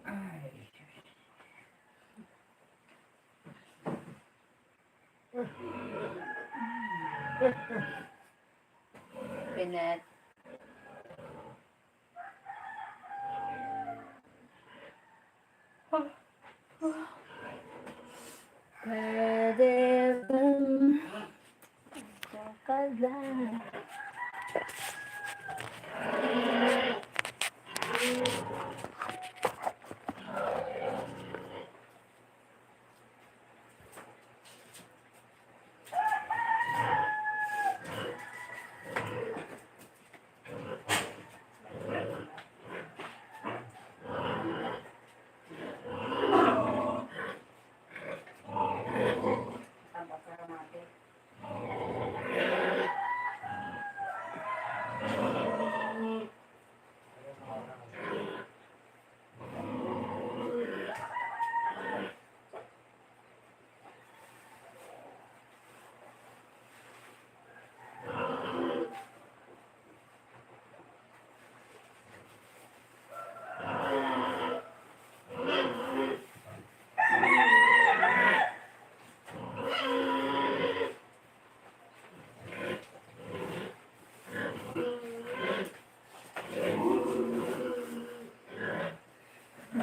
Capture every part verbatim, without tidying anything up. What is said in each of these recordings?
Ay. Pinat. Pwede bang magpakala?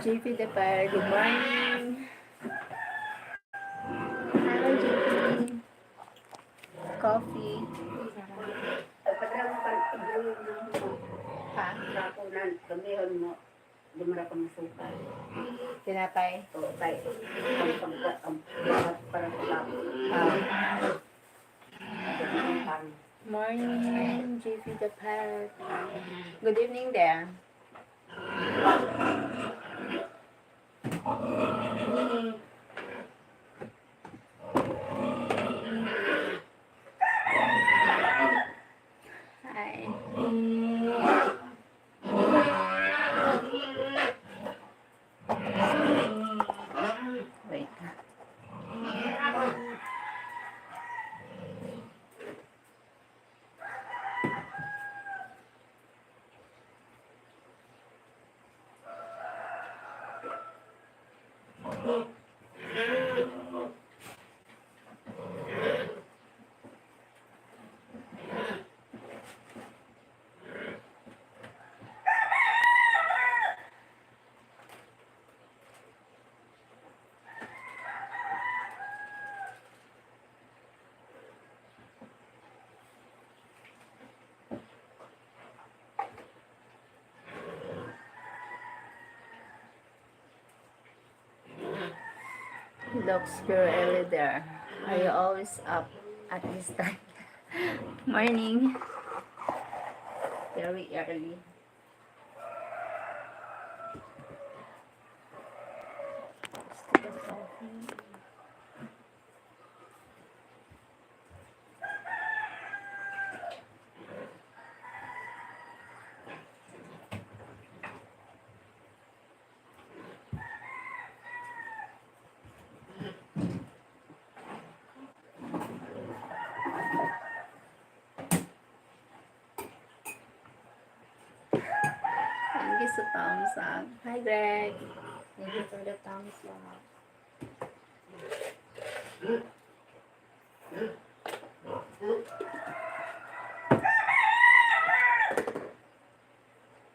J P Depar, good morning. Hi, J P. Coffee. Ha? Tinapay. Ah. Morning, J P the Pet. Good evening there. Hi. Wait. Looks very early there. Are you always up at this time? Morning. Very early. Thank you sa thumbs up. Hi, Greg. Thank you for the thumbs up.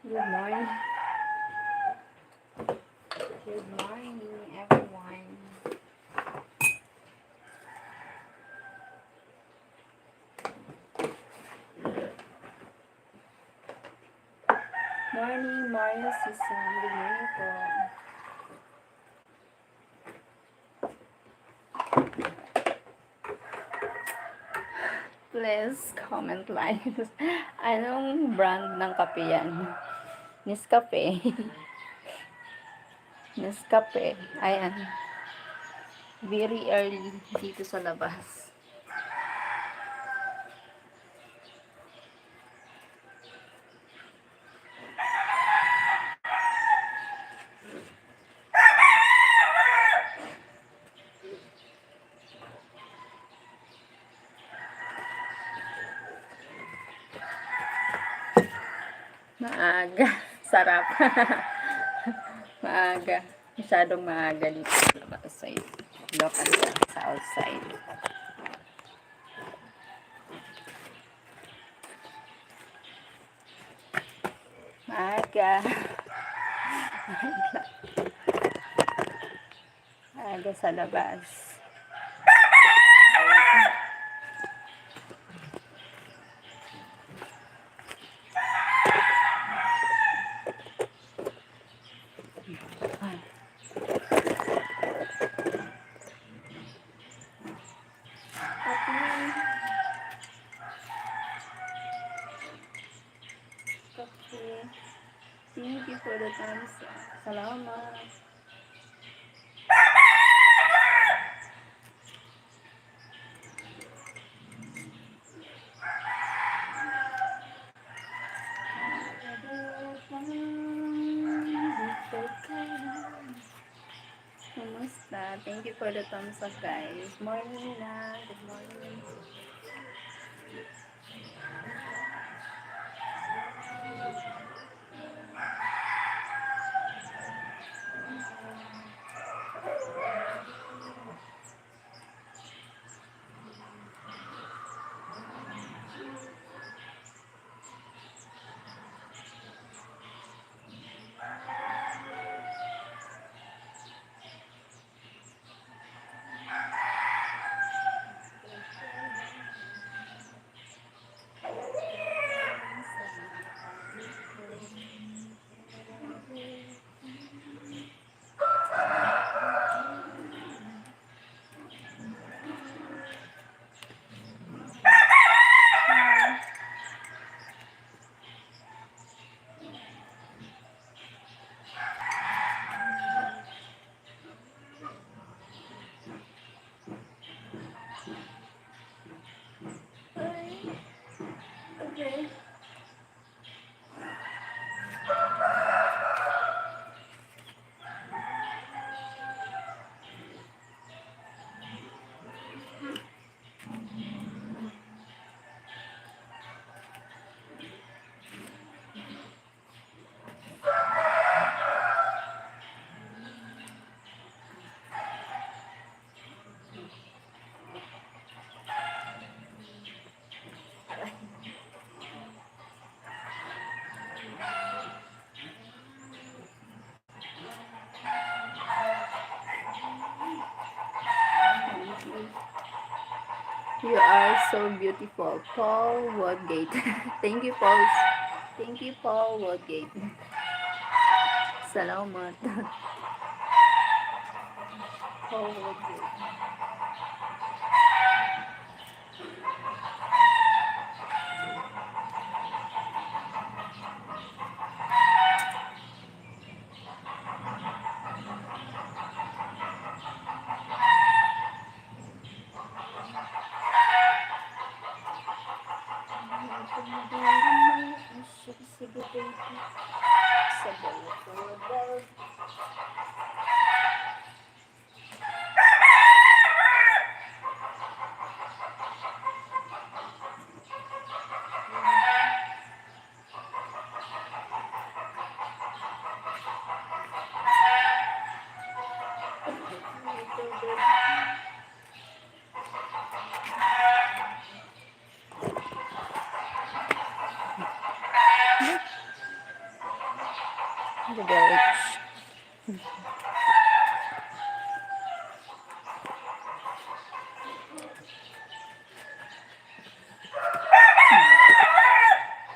Good morning. Good morning, everyone. Morning, Mario Season. Good morning po. Please comment, like. Anong brand ng kape yan? Nescafe. Nescafe. Ayan. Very early dito sa labas. Maaga. Sarap. Maaga. Masyadong maaga dito sa labas. Sa, sa outside. Maaga. Maaga sa labas. Okay. Thank you for the thumbs up. Salamat. Kumusta? Thank you for the thumbs up, guys. Morning na. Good morning. Okay. You are so beautiful, Paul Woodgate. Thank you, Paul. Thank you, Paul Woodgate. Salamat. Paul Woodgate. Sa bawat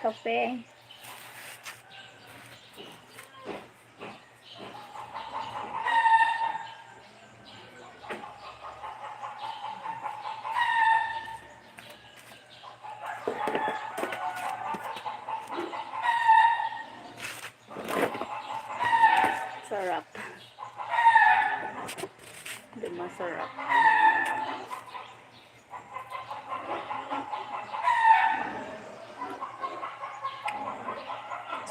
Kape. Sarap. Di masarap.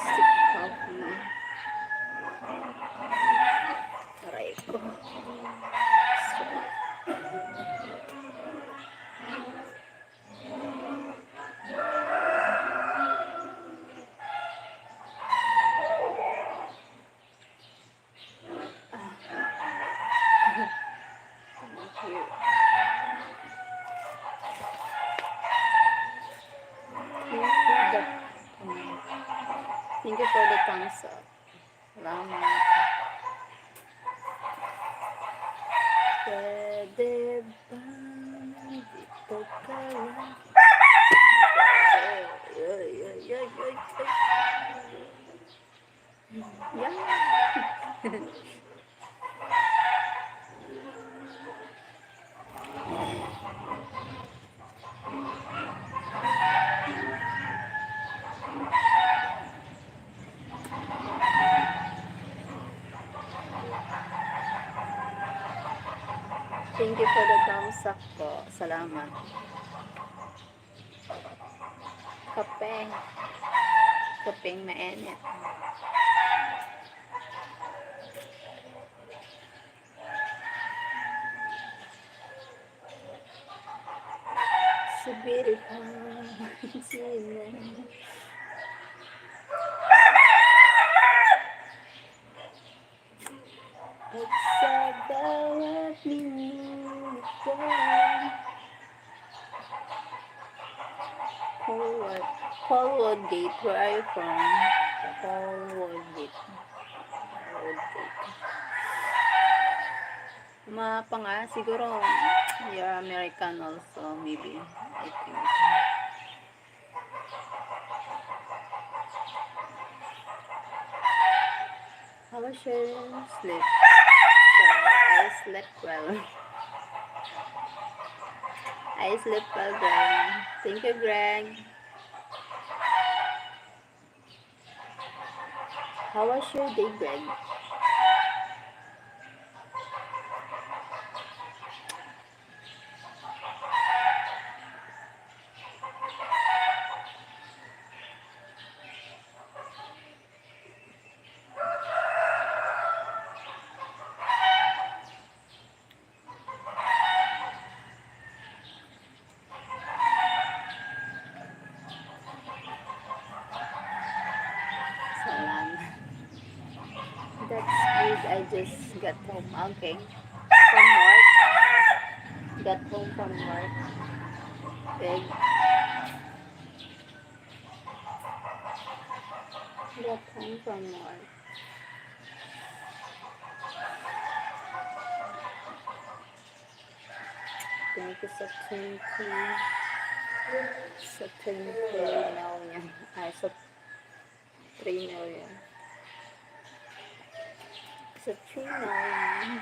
Stick coffee. Aray ko. Yan. Thank you for the thumbs up po. Salamat. Kape. Kapeng mainit. Subiri pa. Sino? At sa bawat minuto. Colwood. Colwood Gate. Where are you from? Colwood Gate. Colwood Gate. Mga panga, siguro, you're American also, maybe. I think. How was your sleep? So, I slept well. I slept well, Greg. Thank you, Greg. How was your day, Greg? Salam. That's good. I just got home. Okay. From work. Got home from work. Big. Got home from work. Thank you sa twenty. Sa twenty million. Ay, sa three million. Sa three million.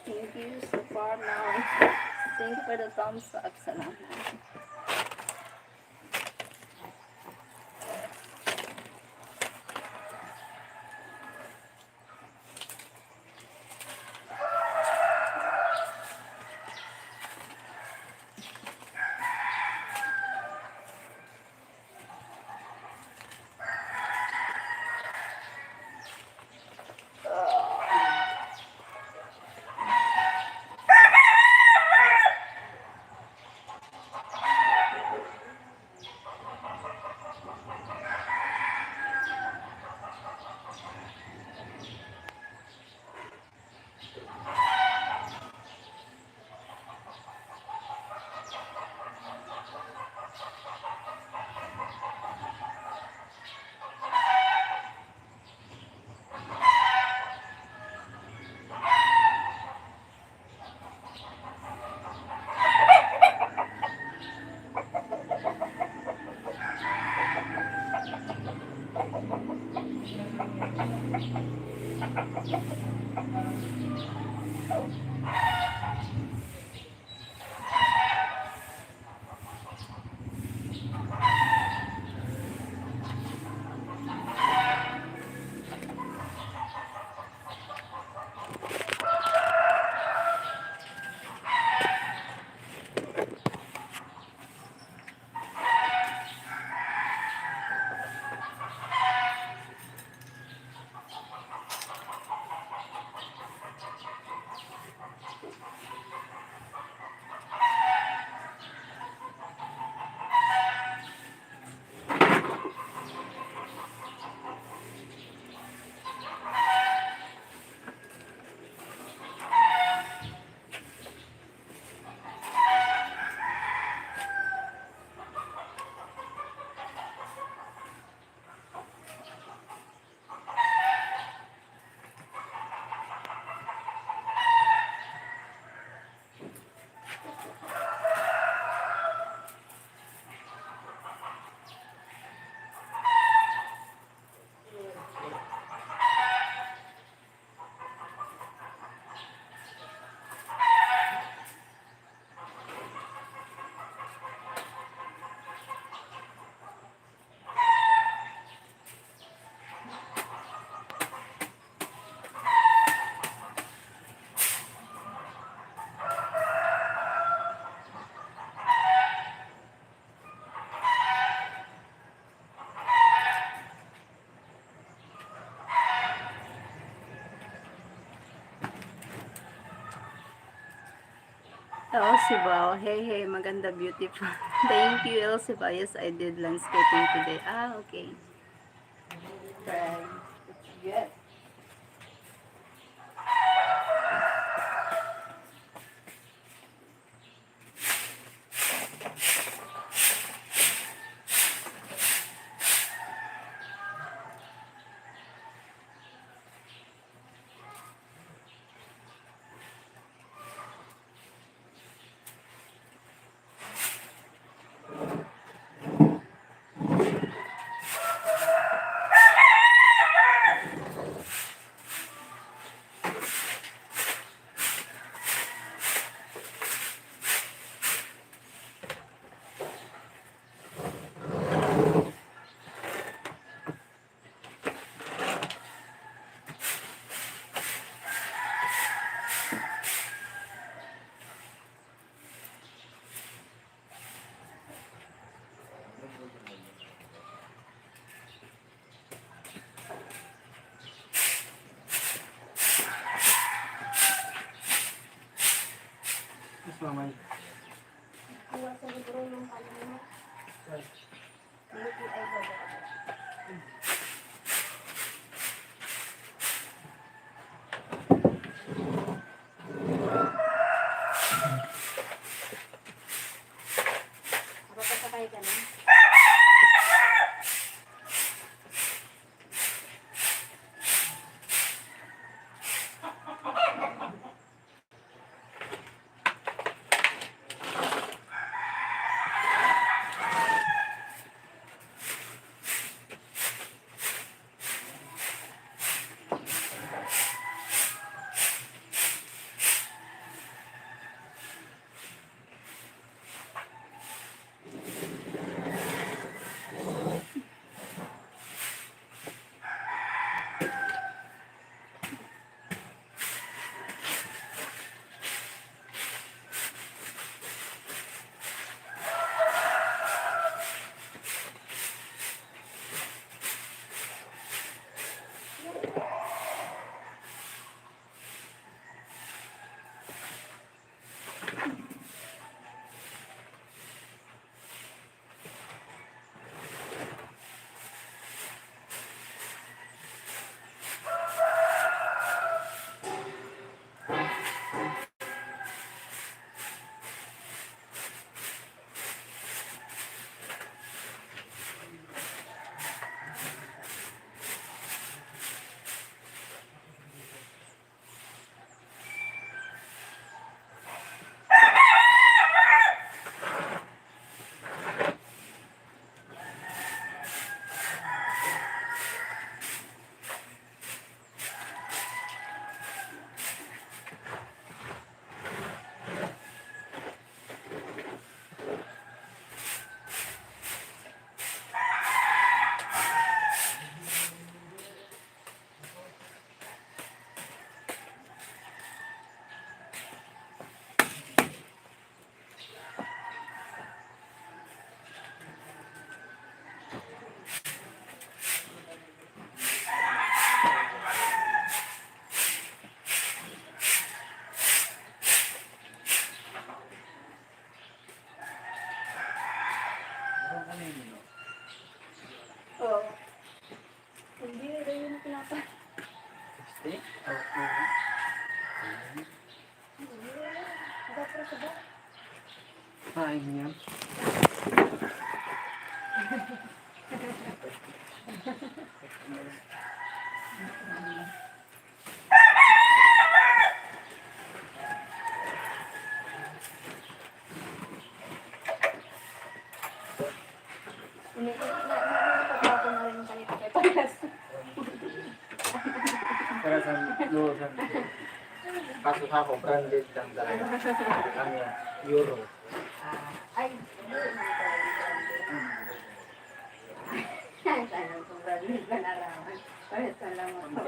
Thank you so far, Mel. Thank you for the thumbs up. Salamat. Oh, Sibao. Hey, hey, maganda, beautiful. Thank you, El Sibao. Yes, I did landscaping today. Ah, okay. Try. Yes. Mas mamay. Kuha sa libro yung kanina. Hindi ay baba. Mapapasakay ka na? Oo. Hindi, ito yung pinapa. Steak? Okay. Hindi, dapat sa ba? Kain niya. Ini-, na-, na-, na-, pagkapon na rin yung panita kay Payas. Pero sa luho sa, kaso sa ako, branded lang talaga. Ano yan? Euro. Ah, ay, hindi naman talaga branded. Hmm. Ay, sayang kung branded na naraman. Pares na lang ako.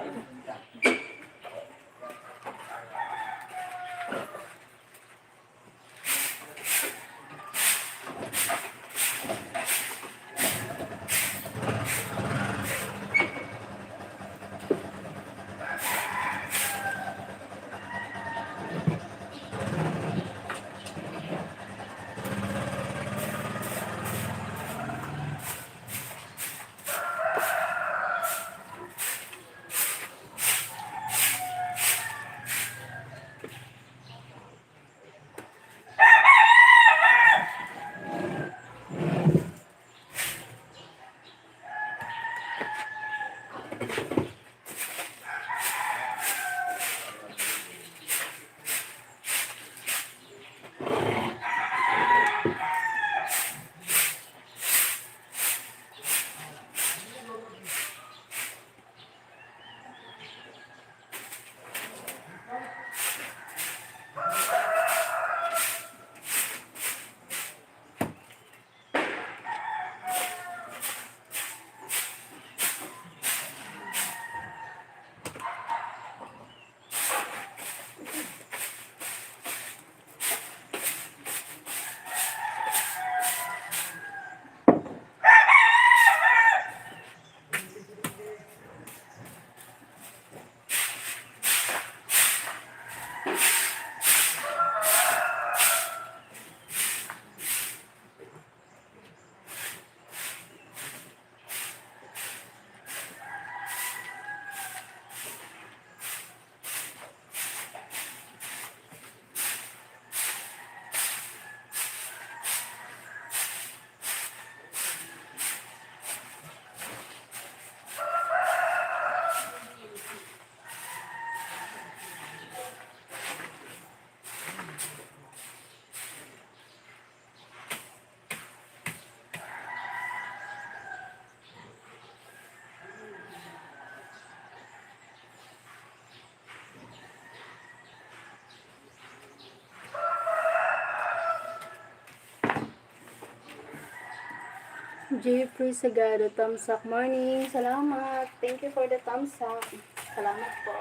Jeffrey Sagado, thumbs up, morning. Salamat. Thank you for the thumbs up. Salamat po.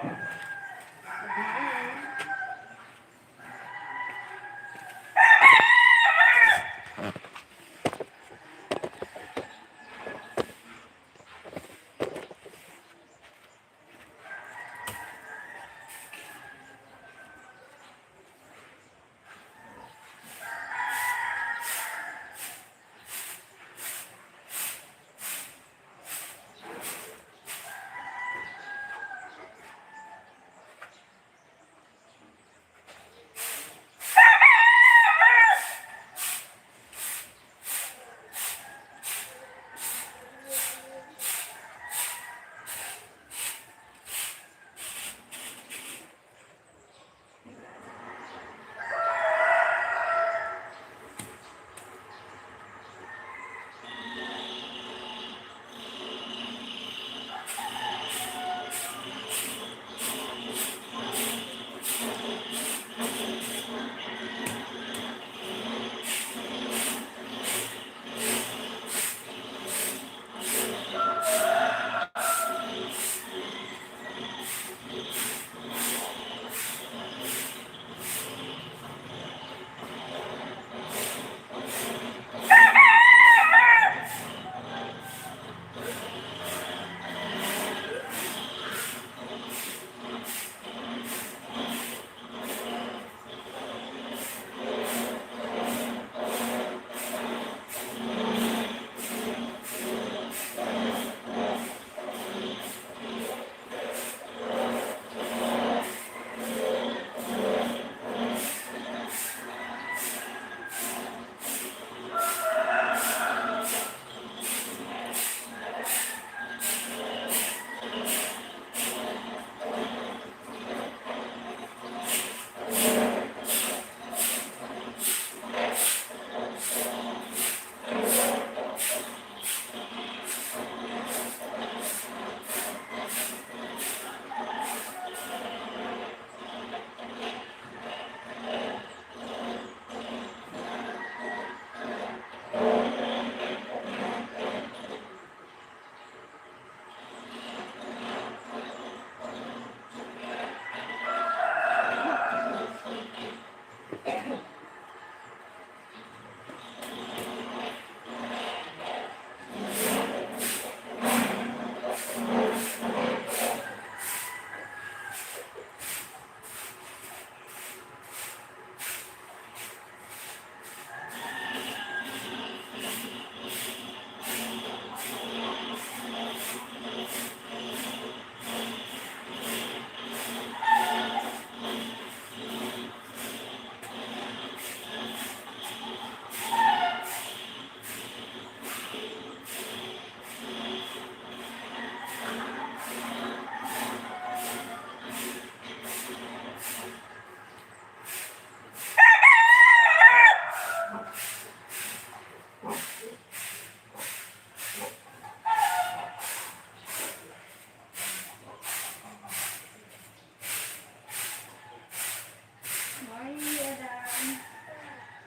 Good morning. Morning, Adam.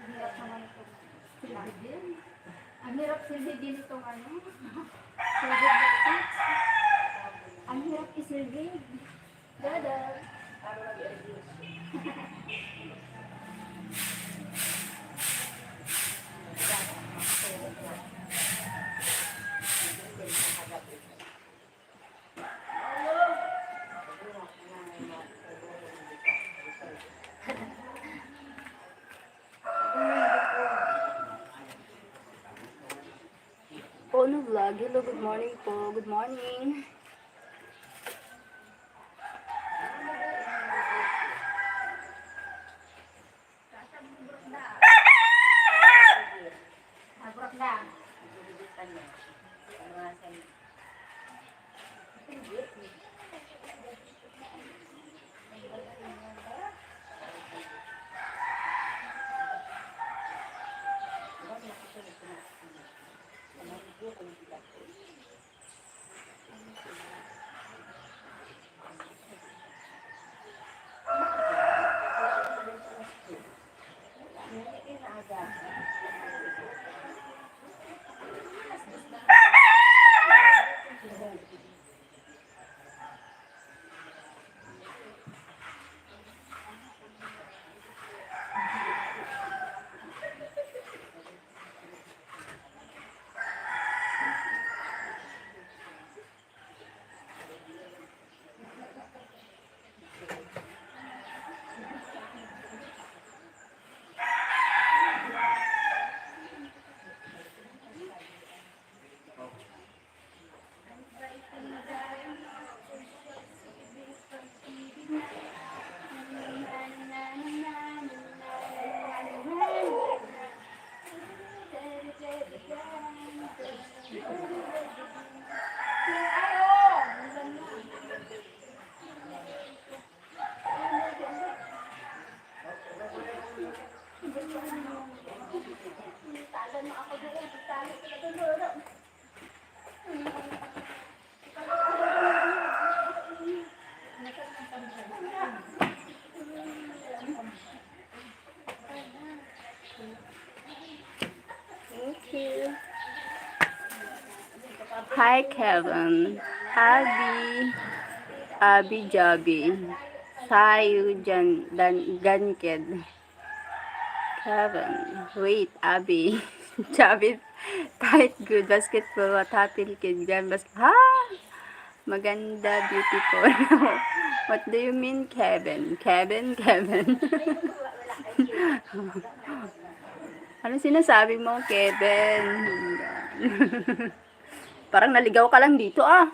Ang hirap naman itong silhigin. Ang hirap silhigin itong ano. Silhig na ito. Ang hirap isilhig. Dada. Ono Vlog, hello, good morning po. Good morning. Thank you. Hi, Kevin. Abi. Abi Jabi. Sayo, Jan, Dan, Ganked. Kevin. Wait, Abi. Jabi. Tight, good. Basketball. What happened, kid? Gan, bas-, ha? Maganda, beautiful. What do you mean, Kevin? Kevin, Kevin. Ano sinasabi mo, Kevin? Parang naligaw ka lang dito, ah.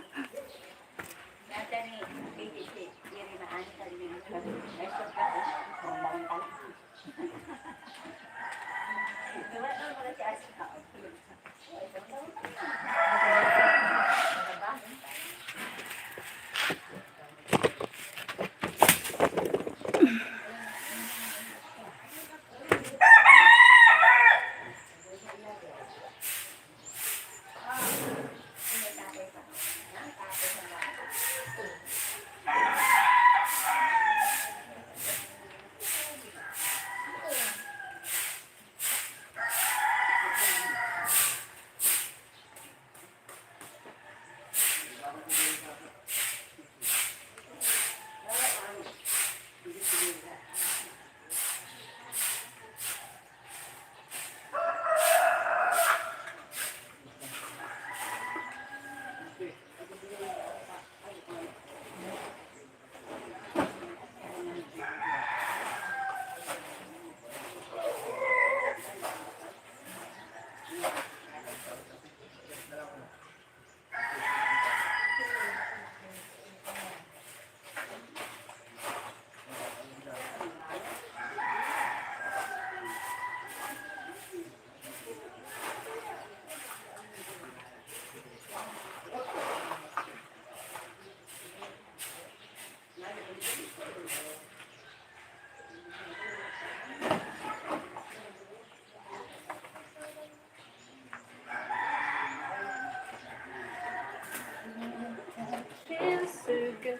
Feels so good.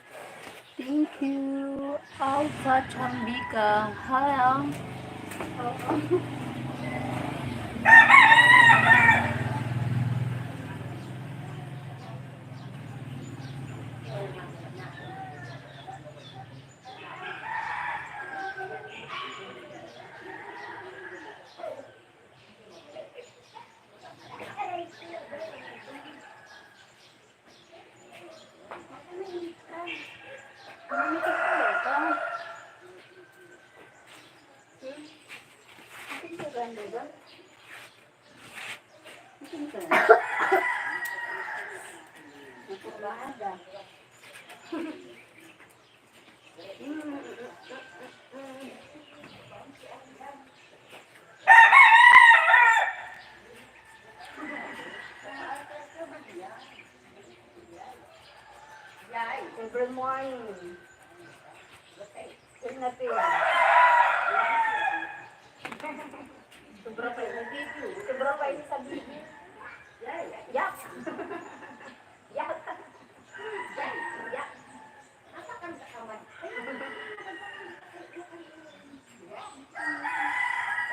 Thank you. Alpha Chambika. Hi, Al. Every morning. Yun na, Pin. Sobra pa yun. Sobra pa yun sa baby. Yak! Yak! Yak!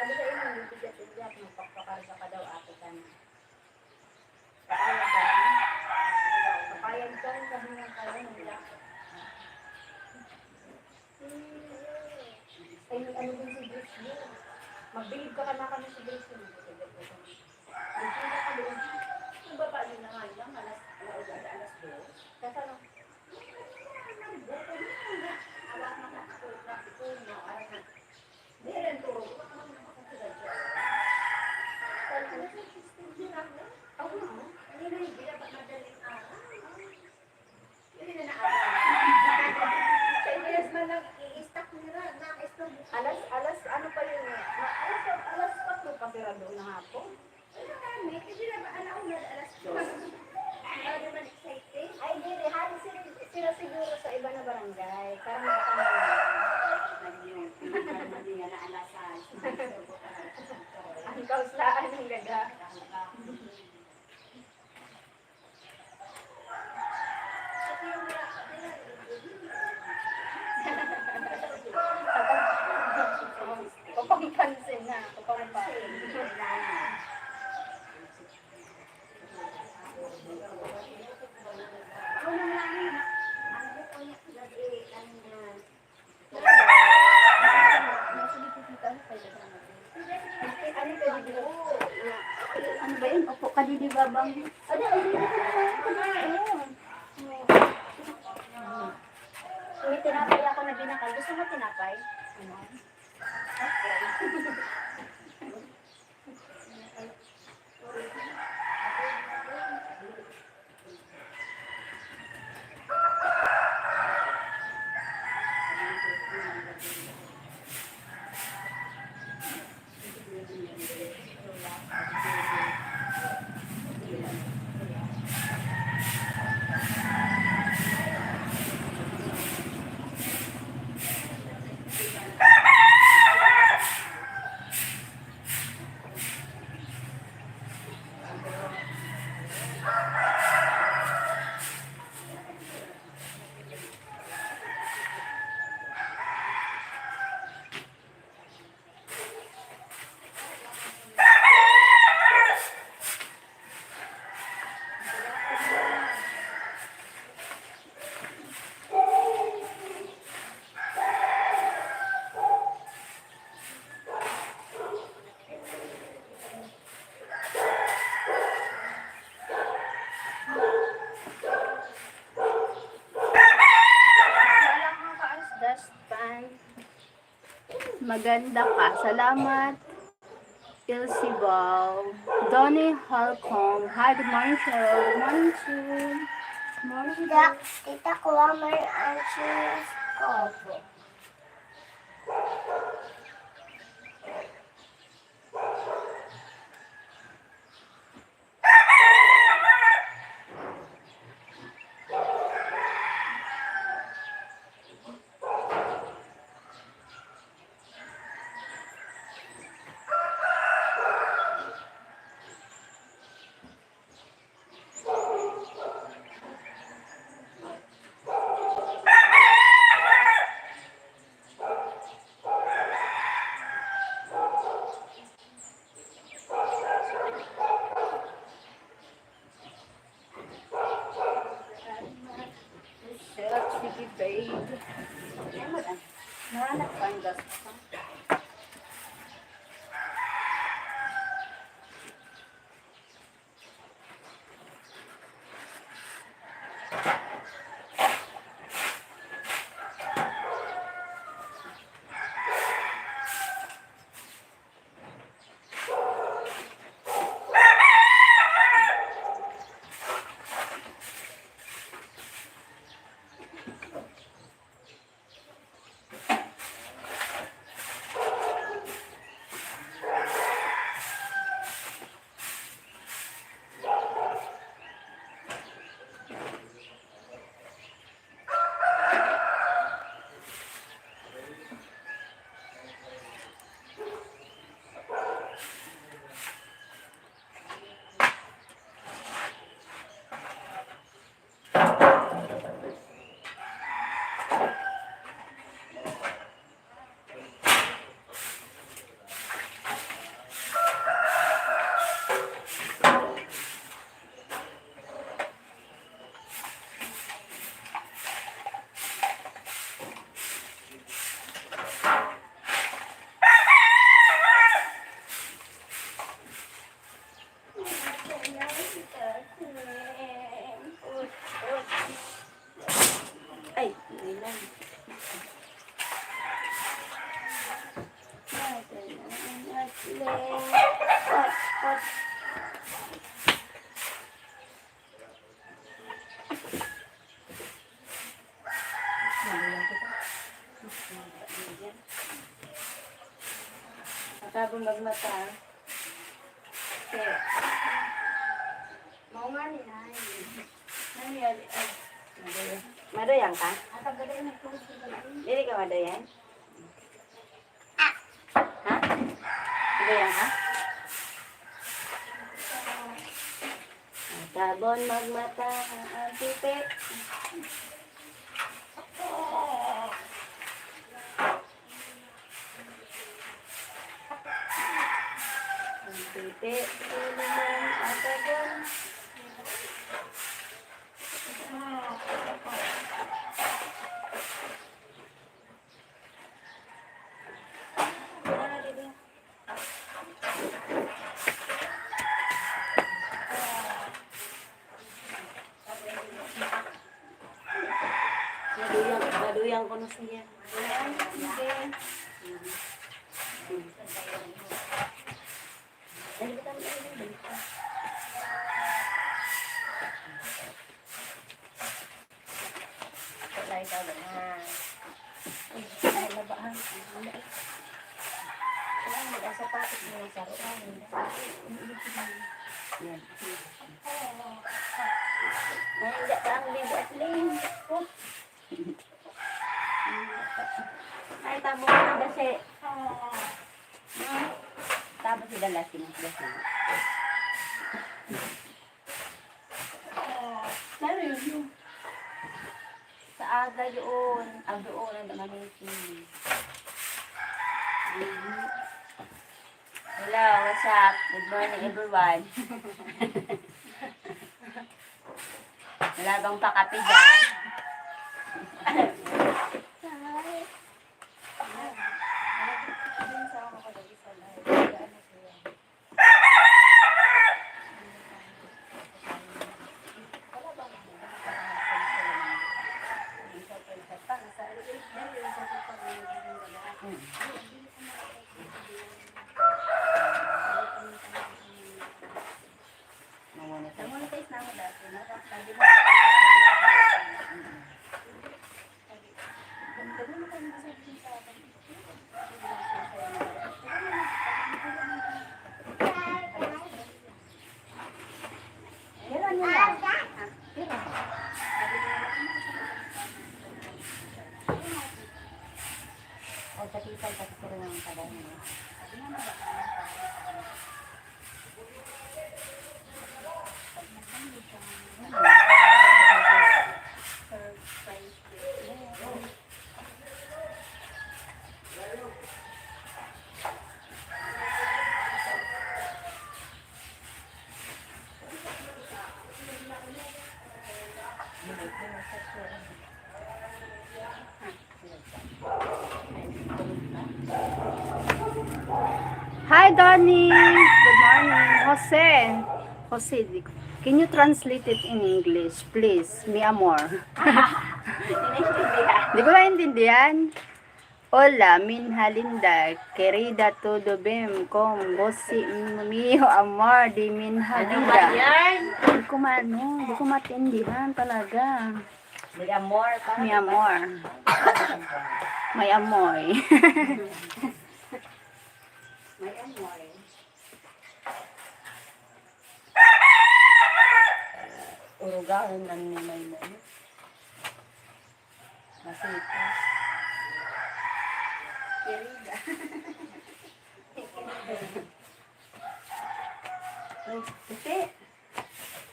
Sabi sa inyo, hindi siya siya, magpapakarga ka daw, ate ka na. Papayag ka rin, sabi niya, kaya mo, yak. Ay, may ano din si Grace mo. Magbilib ka ka na kami si Grace mo. Nagkita ka doon. Ang baba yun na nga lang, alas, alas, alas dos. Kaya ano? Alas na. Alas, alas, ano pa yun eh? Alas, alas kwatro pa sirado na hapon. Ay, dili. Hali sila, sila siguro sa iba na barangay. Para makakamayan. Ang kauslaan ng gada. Tabang. Ada, ay, dito na lang. May tinapay ako na binakal. Gusto mo tinapay? Ano? Okay. Walang makaas dustpan. Maganda ka. Salamat. Ilsibao. Donnie Halcom. Hi, good morning, sir. Good morning, sir. Good morning, sir. Tita, kuha mo yung anxious ko. Shit, sige, babe. Ay, mag-, ano? Nahanap ko ang gas ko. Ay, hindi lang. Matabang magmata. Kaya, mao nga ni, ay. Nangyari, ay. Madaya. Madayan ka? Dili ka madayan? Ha? Ano yan, ha? Matabon magmata ang pipi. Ang pipi, ang tabon. Masaya. Ay, sige. Wala ikaw na. Ay, ay, laba, ha? Wala, eh. Wala, wala sapatos mo, saro, ah, wala. Yan. Ay, hindi ka ang ligo at ling. Oh. Ay, tabo ka na, Dasi. Hmm. Tabo si Dalasing, Dasi. Ano yun? Sa aga yun. Ang doon, ang mga meeting. Mhm. Hello, what's up? Good morning, everyone. Wala bang pakape dyan? Namonetize. Namonetize na ako dati, no? Sabi mo, Pira niya yan? Pira? O, sa kita, sa kita ng tagal niya. Hi, Donnie! Good morning! Jose! Jose, di- can you translate it in English, please? Mi amor. Naiintindihan. Di ko naintindihan. Hola, minha linda, querida, tudo bem? Como você, meu amor, de minha vida? Ano ba yan? Di ko maano, di ko matindihan talaga. Mi amor, pa? Mi amor. May amoy. May amoy. Urugahon lang ni may may. Masipag. Querida. Ay, puti.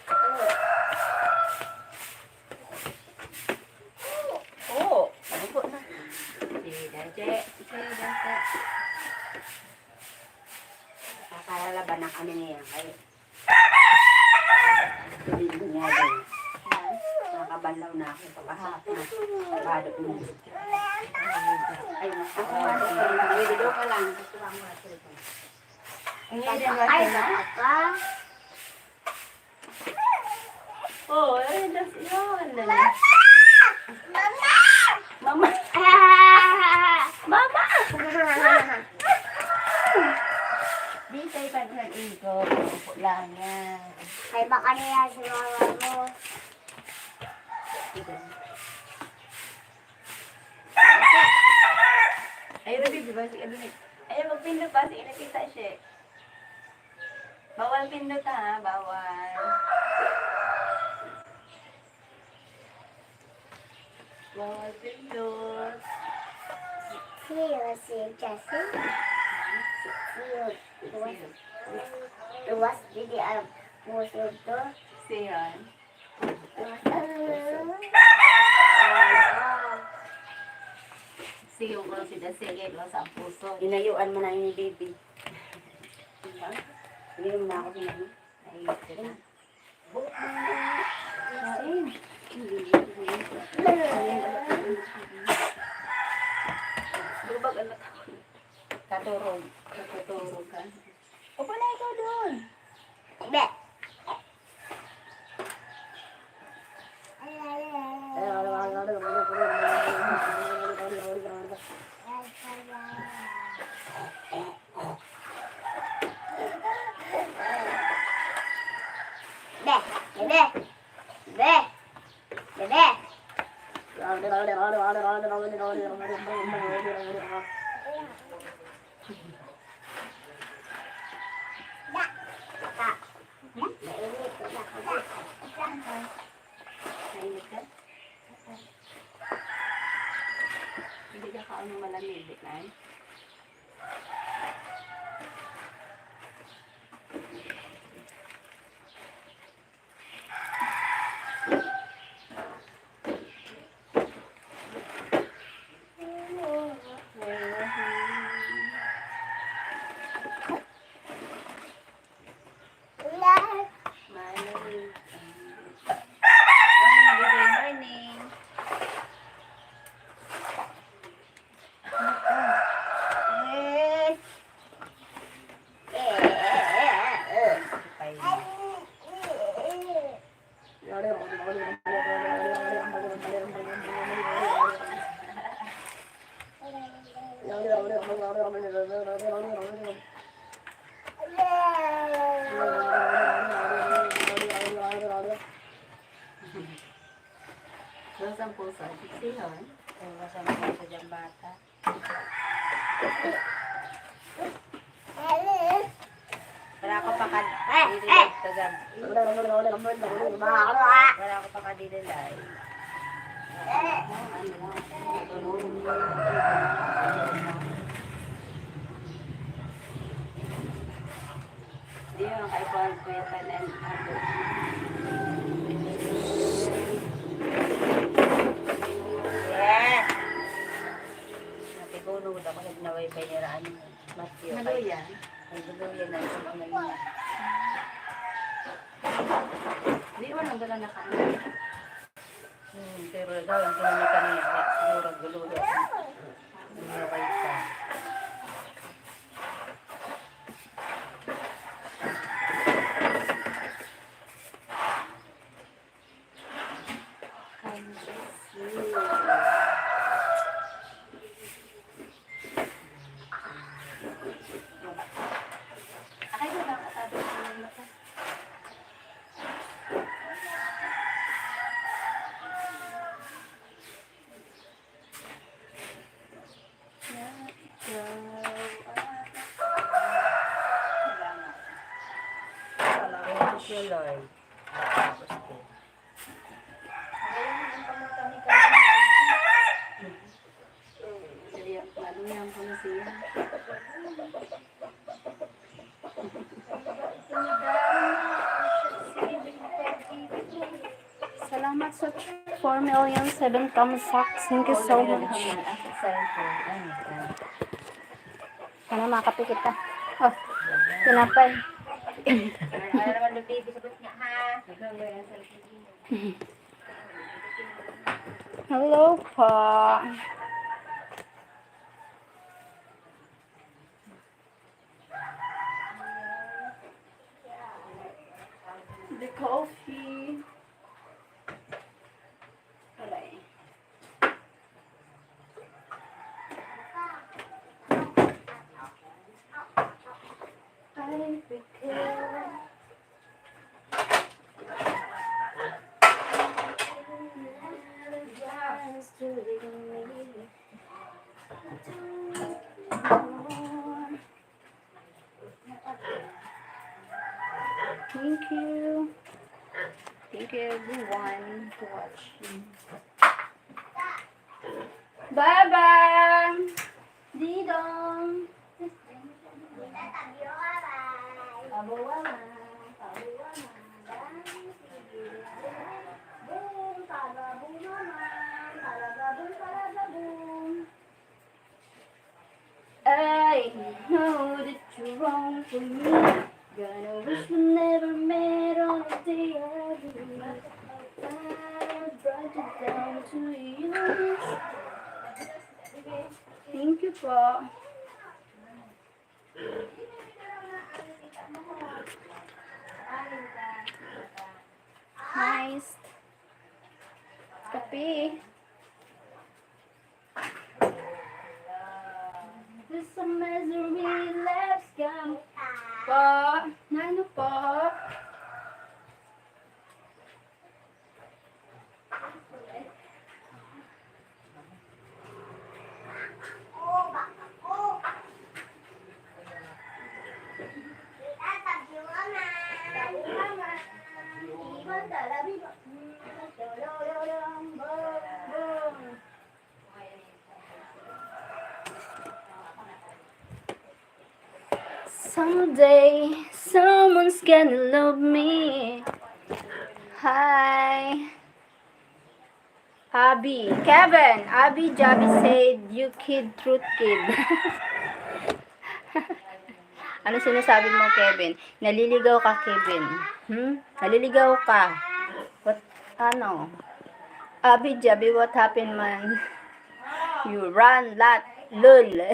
Oo. Oo. Ano po na? Si Dante. Si Dante. Kakalalaban na kami niya. Ay. Hindi niya din. Nakabanlaw na ako sa kahapon. Bado mo. Ay, ako nga. Ay, dito ka lang. Gusto ko ang mga cellphone. Ay, dito ka. Oh, ay, das-, yun. Mama! Mama! Mama! Mama! Di sa iba ng ego, upo lang yan. Kay baka niya si mama mo. Ay, Ruby, di ba si ano ni-, ay, magpindot pa, si Ina Tita She. Bawal pindot, ha? Bawal. Bawal pindot. Sino si Justin? Sino? Luwas, luwas, didi ang puso ko. Siya. Sige, ko lang si Dante, sige, doon sa ang puso. Inayuan mo na yung baby. Diba? Hindi naman ako sinabi. Ay, ito na. Kain. Lubag ang mata ko. Katurog. Katurog ka. Upo na ikaw doon. Hindi. Be, bebe, be, bebe. Mainit ka? Hindi ka kaon ng malamig, di ba? Morning. Morning, baby. Morning. Yes. Dos ang puso. Sihon. Dos ang puso dyan, bata. Wala ko pa ka-, eh, eh. Wala ko pa kadililay. Di yun, kay Paul, Kuya Tan, and Apo. Yeah. Napigunod ako sa naway pa nila, ano, Matthew. Maluya. Ay, maluya na sa mga yun. Di, walang dala na kami. Hmm, pero daw, ang ginamit ka niya, ha? Siguro, gululo. Ang laway ka. Ay, Jesus. Ay, wala ka sabi ng mata. Thank you, Lord. Ano yan po na siya? Salamat sa four million seven thumbs up. Thank you so much. Sana makape kita. Oh, tinapay. Hello po. The coffee. Aray. Ay, because Thank you. Thank you everyone for watching. Bye-bye! Didong! Pabuwa na, pabuwa na, dahil sige, boom, palabong naman, palababong, palababong. I know that you're wrong for me. Gonna wish we never met on the day I leave. I brought you down to you. Thank you po. Nice. Kape. This a miserable Someday, someone's gonna love me. Hi. Abby. Kevin, Abby Javi said, "You kid, truth kid." Ano sinasabi mo, Kevin? Naliligaw ka, Kevin? Hmm? Naliligaw ka? What, ano? Abby Javi, what happened, man? You run lot, lol.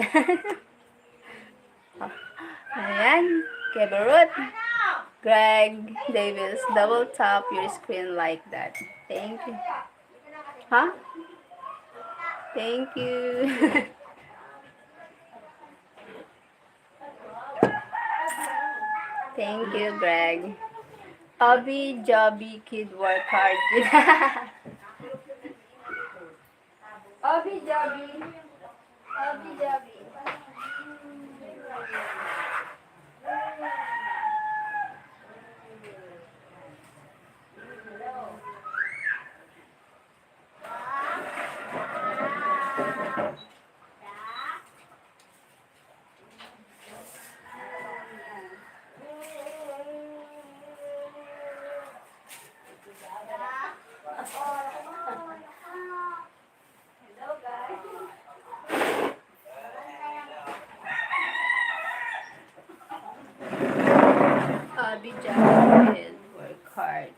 Ayan. Kevin Ruth. Greg Davis, double tap your screen like that. Thank you. Ha? Thank you. Thank you, Greg. Obi Jobi kid, work hard kid. Obi Jobi. Obi Jobi. Obi Jobi kid, work hard.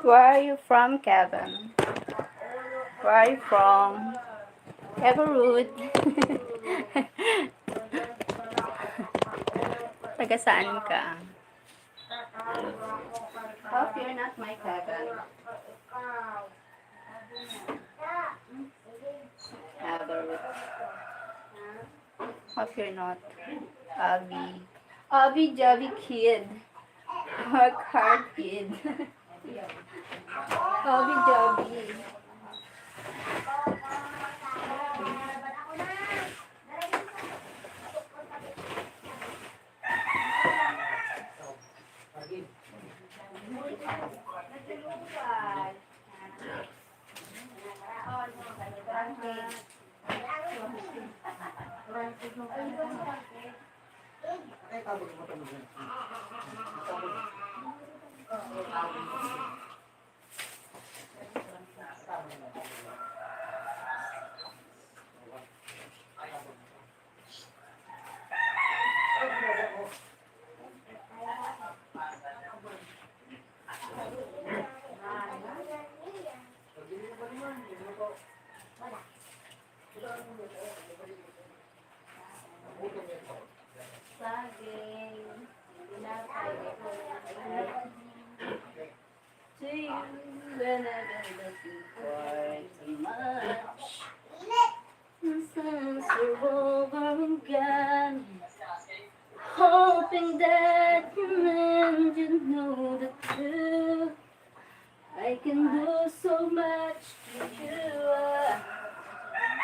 Where are you from, Kevin? Where are you from? Kevin Ruth. Taga saan ka? Hope you're not my Kevin. Kevin Ruth. Hope you're not. Obi. Obi Jobi kid. Work hard kid. Obi Jobi. Saging, tinapay, to you whenever that you cry too much. Since you're over again, hoping that you men you know the truth. I can do so much to you.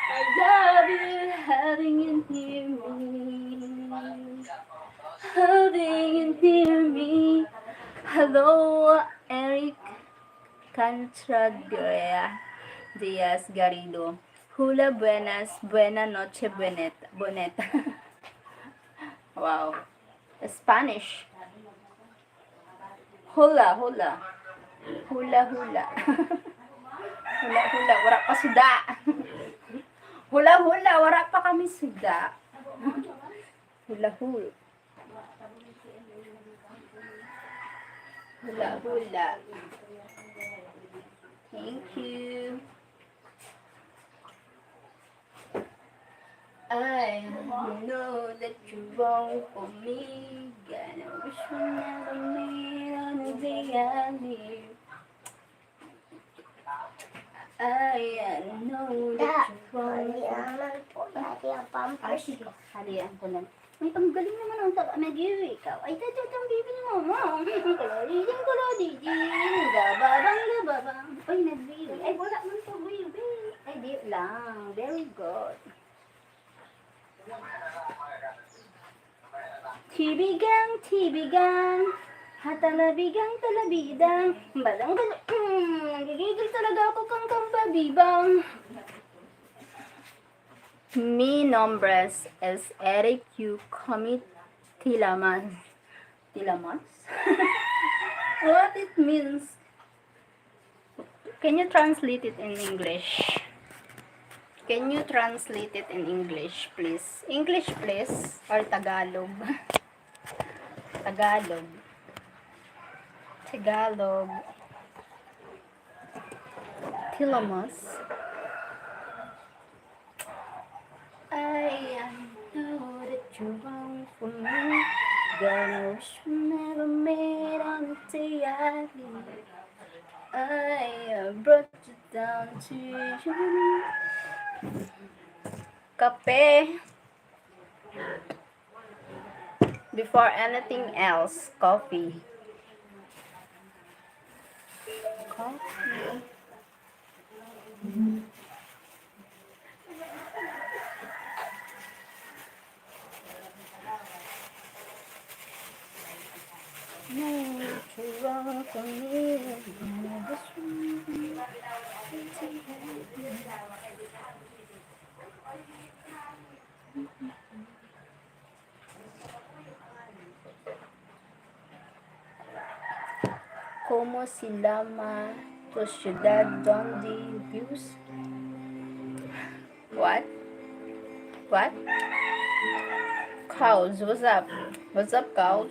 I love you, having you near me. Having you near me. Hello, Eric Cantrad Guerra Diaz Garrido. Hula buenas, buena noche, buenet, bonet. Wow. Spanish. Hula, hula. Hula, hula. Hula, hula. Wala pa suda. Hula, hula. Wala pa kami suda. Hula, hula. Hula, hula. Thank you. I know that you're wrong for me. Gonna wish we never meet on the alley. I know that you're wrong for me. Halian ko lang. Ay, ang galing naman ang taba. Nag-iwi ikaw. Ay, tata, ang baby ni mama. Ang kalorigin, kalorigin. Gababang, gababang. Ay, nag-iwi. Ay, wala man to, baby. Ay, di, Gang. Very good. Tibigang, tibigang. Hatalabigang, talabidang. Balang, balang. Mm, nagigigil talaga ako kang kambabibang. Mi nombre es Eric Yu Comi Tilaman. Tilamans? What it means? Can you translate it in English? Can you translate it in English, please? English, please. Or Tagalog. Tagalog. Tagalog. Tilamas. I know that you're wrong for me. Then I wish we never met on the I brought you down to you. Kape. Before anything else, coffee. Coffee. Como se llama tu ciudad donde vives? What? What? Cows, what's up? What's up, cows?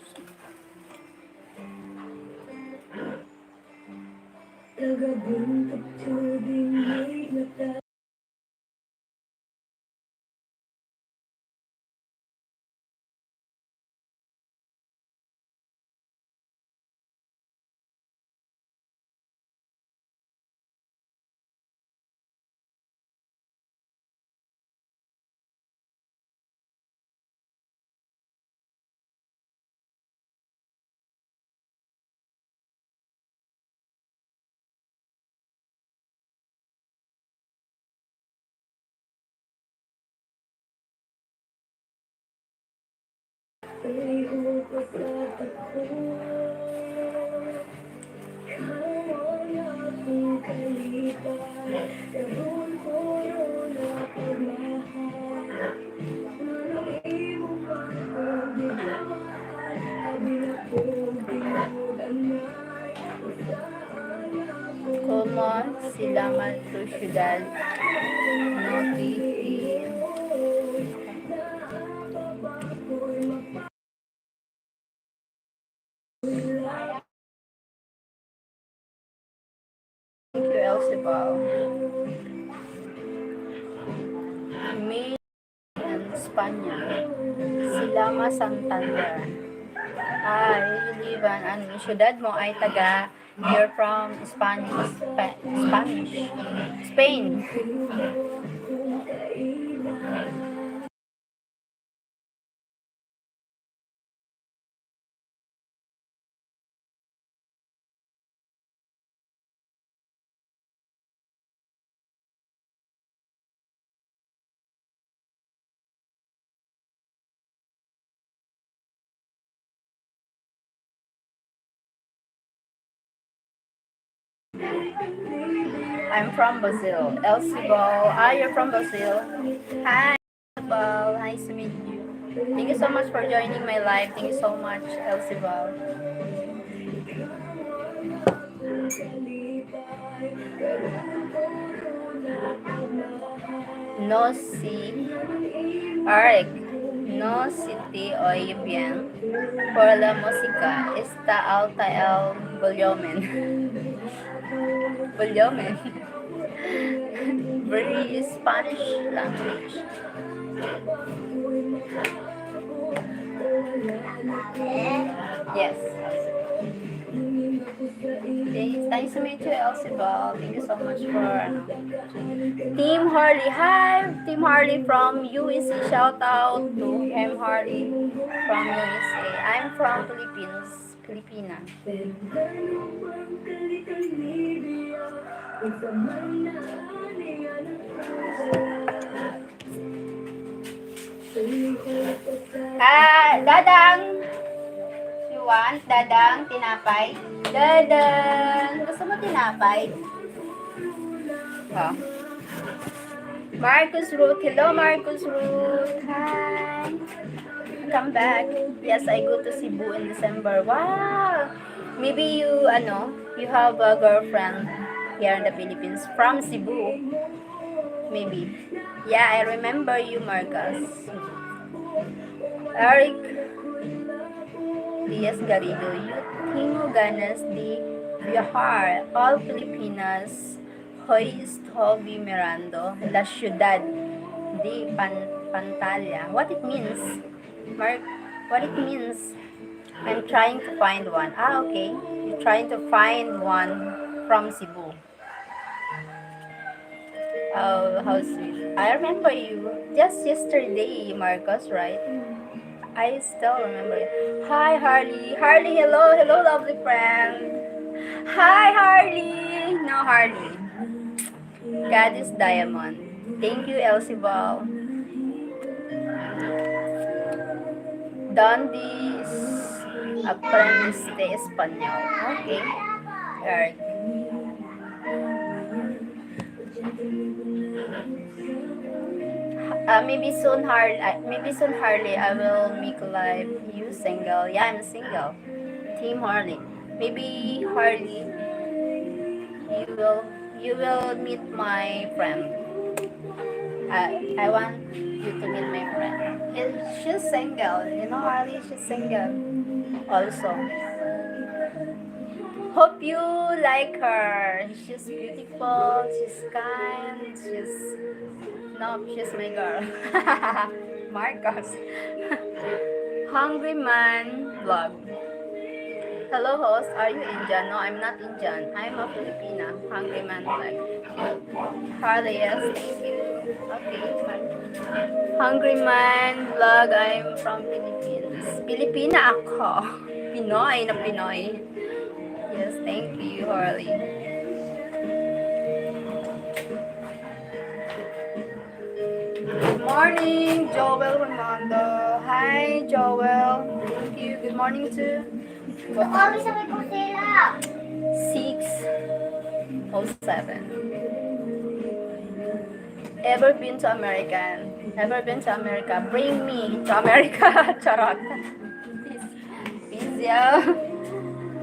Como se llama tu ciudad? No te, te. Thank you, Elsie Bal. Mi en España. Se llama Santander. Ah, you live in, ano, syudad mo ay taga, you're from Spanish, Spa-, Spanish, Spain. I'm from Brazil. Elsie Bal. Ah, you're from Brazil. Hi, Bal. Nice to meet you. Thank you so much for joining my live. Thank you so much, Elsie Bal. No sé. Alright. No sé te oí bien por la música. Está alta el volumen. Volumen. Very Spanish language. Yes. Thanks. Nice to meet you, Elsie Bal. Thank you so much for, ano. Team Harley. Hi, Team Harley from U S A. Shout out to Team Harley from U S A. I'm from Philippines, Pilipinas. Ah, Dadang. You want, Dadang, tinapay? Dadang, gusto mo tinapay? Oh. Marcus Ruth. Hello, Marcus Ruth. Hi. Come back. Yes, I go to Cebu in December. Wow. Maybe you, ano, you have a girlfriend here in the Philippines from Cebu. Maybe. Yeah, I remember you, Marcus. Eric Diaz Garrido, yo tengo ganas de viajar all Pilipinas, hoy estoy mirando la ciudad de Pan-, Pantalla. What it means? Mark, what it means? I'm trying to find one. Ah, okay. You're trying to find one from Cebu. Oh, how sweet. I remember you just yesterday, Marcos, right? I still remember you. Hi, Harley. Harley, hello. Hello, lovely friend. Hi, Harley. No, Harley. Goddess Diamond. Thank you, Elsie Val. Dandy is apprendiste español. Okay. Alright. Uh, maybe soon, Harley. Uh, maybe soon, Harley, I will make live. You single? Yeah, I'm single. Team Harley. Maybe, Harley, you will, you will meet my friend. I, I want you to meet my friend. He, she's single. You know, Harley, she's single. Also. Hope you like her. She's beautiful. She's kind. She's, no, she's my girl. Marcos. Hungry Man Vlog. Hello, host. Are you Indian? No, I'm not Indian. I'm a Filipina. Hungry Man Vlog. Harley, yes. Thank you. Okay, fine. Hungry Man Vlog. I'm from Philippines. Pilipina ako. Pinoy na Pinoy. Yes, thank you, Harley. Good morning, Joel Raimondo. Hi, Joel. Thank you. Good morning too. Kami sa may Pusela. Six oh seven. Ever been to America? Ever been to America? Bring me to America. Charot. Busy.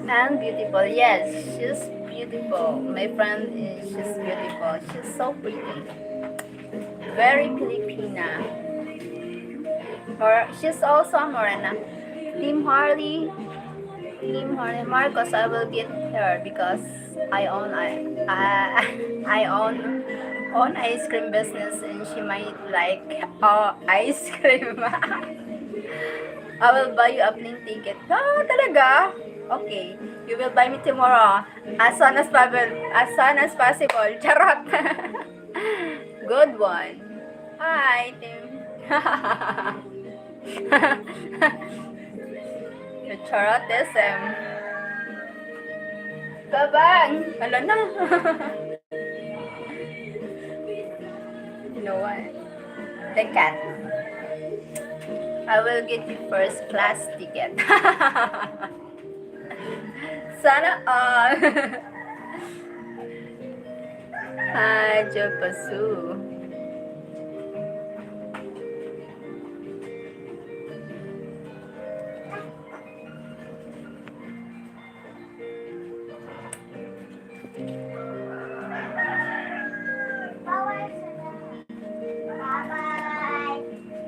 And beautiful. Yes, she's beautiful. My friend is, she's beautiful. She's so pretty. Very Filipina. Or she's also a morena. Team Harley. Team Harley. Marcos, I will get her because I own, I, I, I own, own ice cream business and she might like, uh, ice cream. I will buy you a plane ticket. Ah, talaga? Okay. You will buy me tomorrow. As soon as possible. As soon as possible. Charot. Good one. Hi, Tim. Charot, S M. Babang! Hala na. You know what? The cat. I will get you first class ticket. Sana all. Hi, Jopasu. Bye-bye.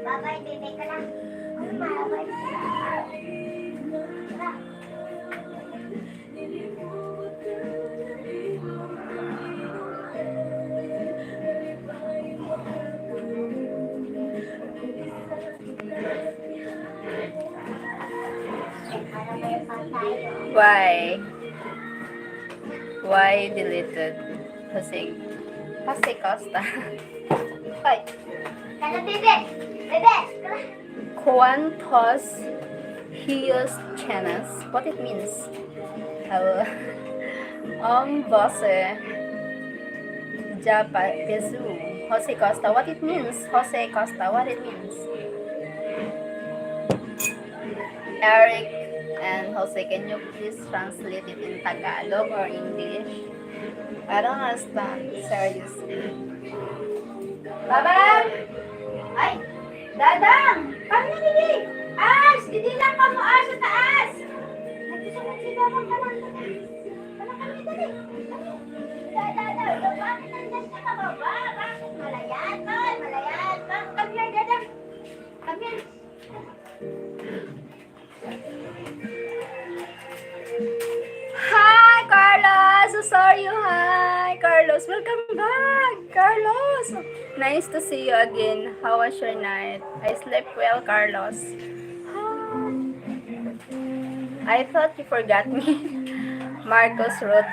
Bye-bye, baby ko na. Bye-bye. Why? Why deleted? Jose, Jose Costa. Hoy. Tara, bebe! Bebe! Tara! Cuantos hijos tienes? What it means? Hello. Um, bose. Japapezu. Jose Costa. What it means? Jose Costa. What it means? Eric and Jose, can you please translate it in Tagalog or English? I don't understand, seriously. Baba! Ay! Dadang! Kami na, didi! Ars! Didi lang kamo, Ars, sa taas! Nagsusunod si Dadang, kamo sa taas. Wala kami, dali! Dali! Da, da, da, da, bakit nandyan ka pababa? Bakit malayat, tol? Malayat, tol? Come here, Dadang! Come here! Hi, Carlos! So sorry you. Hi, Carlos! Welcome back, Carlos! Nice to see you again. How was your night? I slept well, Carlos. Ah. I thought you forgot me. Marcos wrote,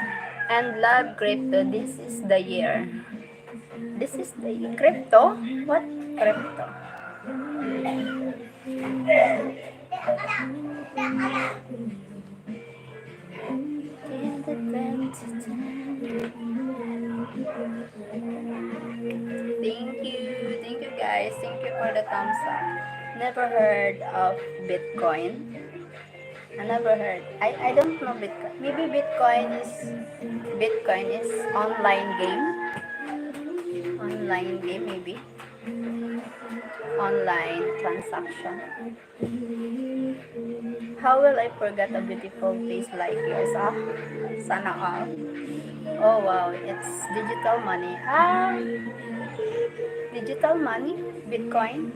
"And love crypto. This is the year." This is the crypto? What crypto? Thank you. Thank you, guys. Thank you for the thumbs up. Never heard of Bitcoin? I never heard. I, I don't know Bitcoin. Maybe Bitcoin is, Bitcoin is online game. Online game, maybe. Online transaction. How will I forget a beautiful face like yours? Ah, sana all. Oh wow, it's digital money. Ah, digital money? Bitcoin?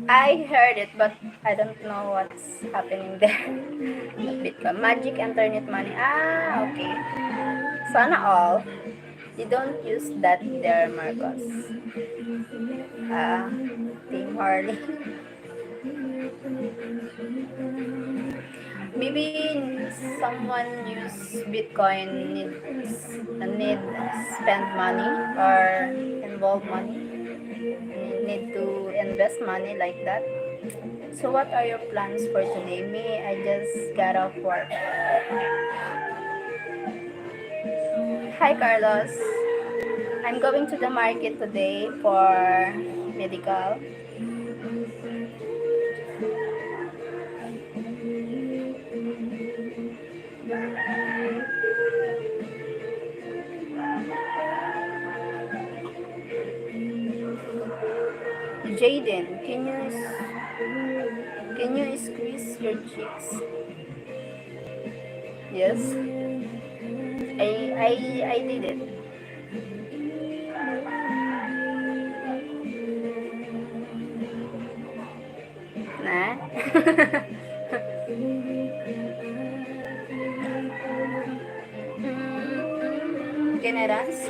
I heard it, but I don't know what's happening there. Bitcoin, magic internet money. Ah, okay. Sana all. You don't use that there, Marcos. Ah, Team Harley. Maybe someone use Bitcoin needs, need spend money or involve money, need to invest money like that. So what are your plans for today? Me, I just got off work. Hi, Carlos. I'm going to the market today for medical. Jaden, can you s-, can you squeeze your cheeks? Yes. I, I, I did it. Na? Generas?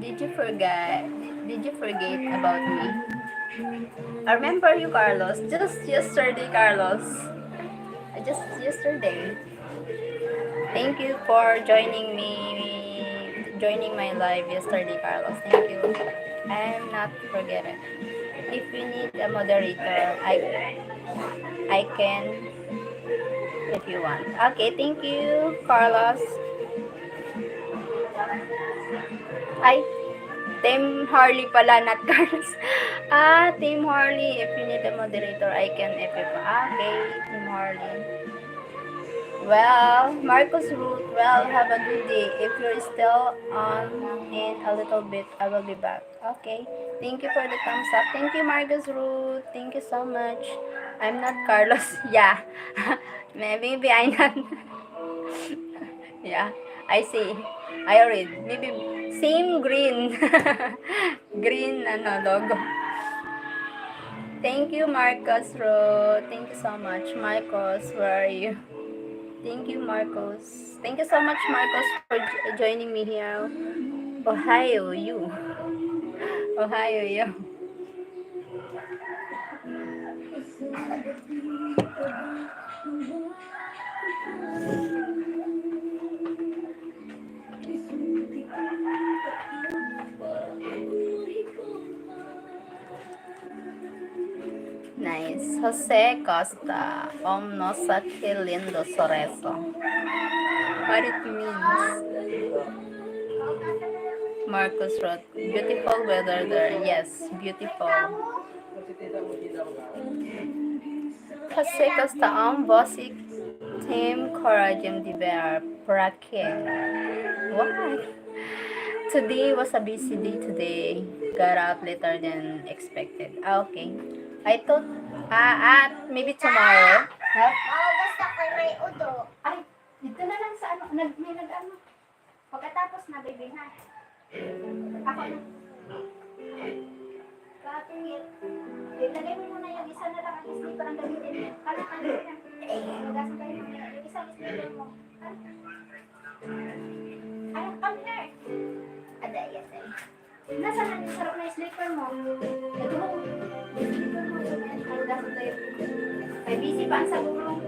Did you forget? Did you forget about me? I remember you, Carlos. Just yesterday, Carlos. Just yesterday. Thank you for joining me, joining my live yesterday, Carlos. Thank you. I am not forgetting. If you need a moderator, I, I can if you want. Okay, thank you, Carlos. Ay, Team Harley pala, not Carlos. Ah, Team Harley, if you need a moderator, I can if you want. Okay, Team Harley. Well, Marcos Ruth, well, have a good day. If you're still on in a little bit, I will be back. Okay. Thank you for the thumbs up. Thank you, Marcos Ruth. Thank you so much. I'm not Carlos. Yeah. May-, maybe I'm not. Yeah. I see. I read. Maybe same green. Green, ano, logo. Thank you, Marcos Ruth. Thank you so much. Marcos, where are you? Thank you, Marcos. Thank you so much, Marcos, for j-, joining me here. Ohio, you. Ohio, you. Jose Costa, "Om, no sa qué lindo su rezo." What it means? Marcos wrote, "Beautiful weather there." Yes, beautiful. Jose Costa, "Om, bossy team, courage, M D B R, Prakin." Why? Today was a busy day today. Got up later than expected. Ah, okay. I thought, ah, ah, maybe tomorrow. Ha? Maugas na ko may udo. Ay, dito na lang sa ano, nag, may nag-ano. Pagkatapos na, baby, ha? Ako na. Kapit. Ilagay mo muna yung isa na lang, at least di parang gamitin mo. Kaya, kaya na. Hugasan kayo mamaya. Yung isang slipper mo. Ha? Ay, come here. Ada, yes, ay. Nasaan na yung sarap na slipper mo? Ito mo. Slipper mo. Ay, hugasan kayo. Ay, busy pa ang sagurong.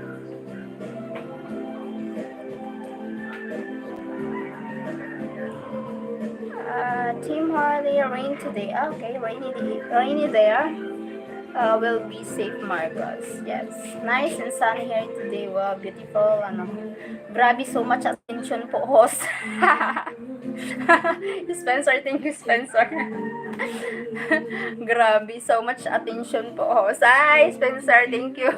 Uh, Team Harley, rain today. Ah, okay, rainy day, rainy there. Uh, will be safe, Marcos. Yes. Nice and sunny here today. Wow, beautiful. Ano. Grabe, so much attention po, host. Spencer, thank you, Spencer. Grabe, so much attention po, host. Ay, Spencer, thank you.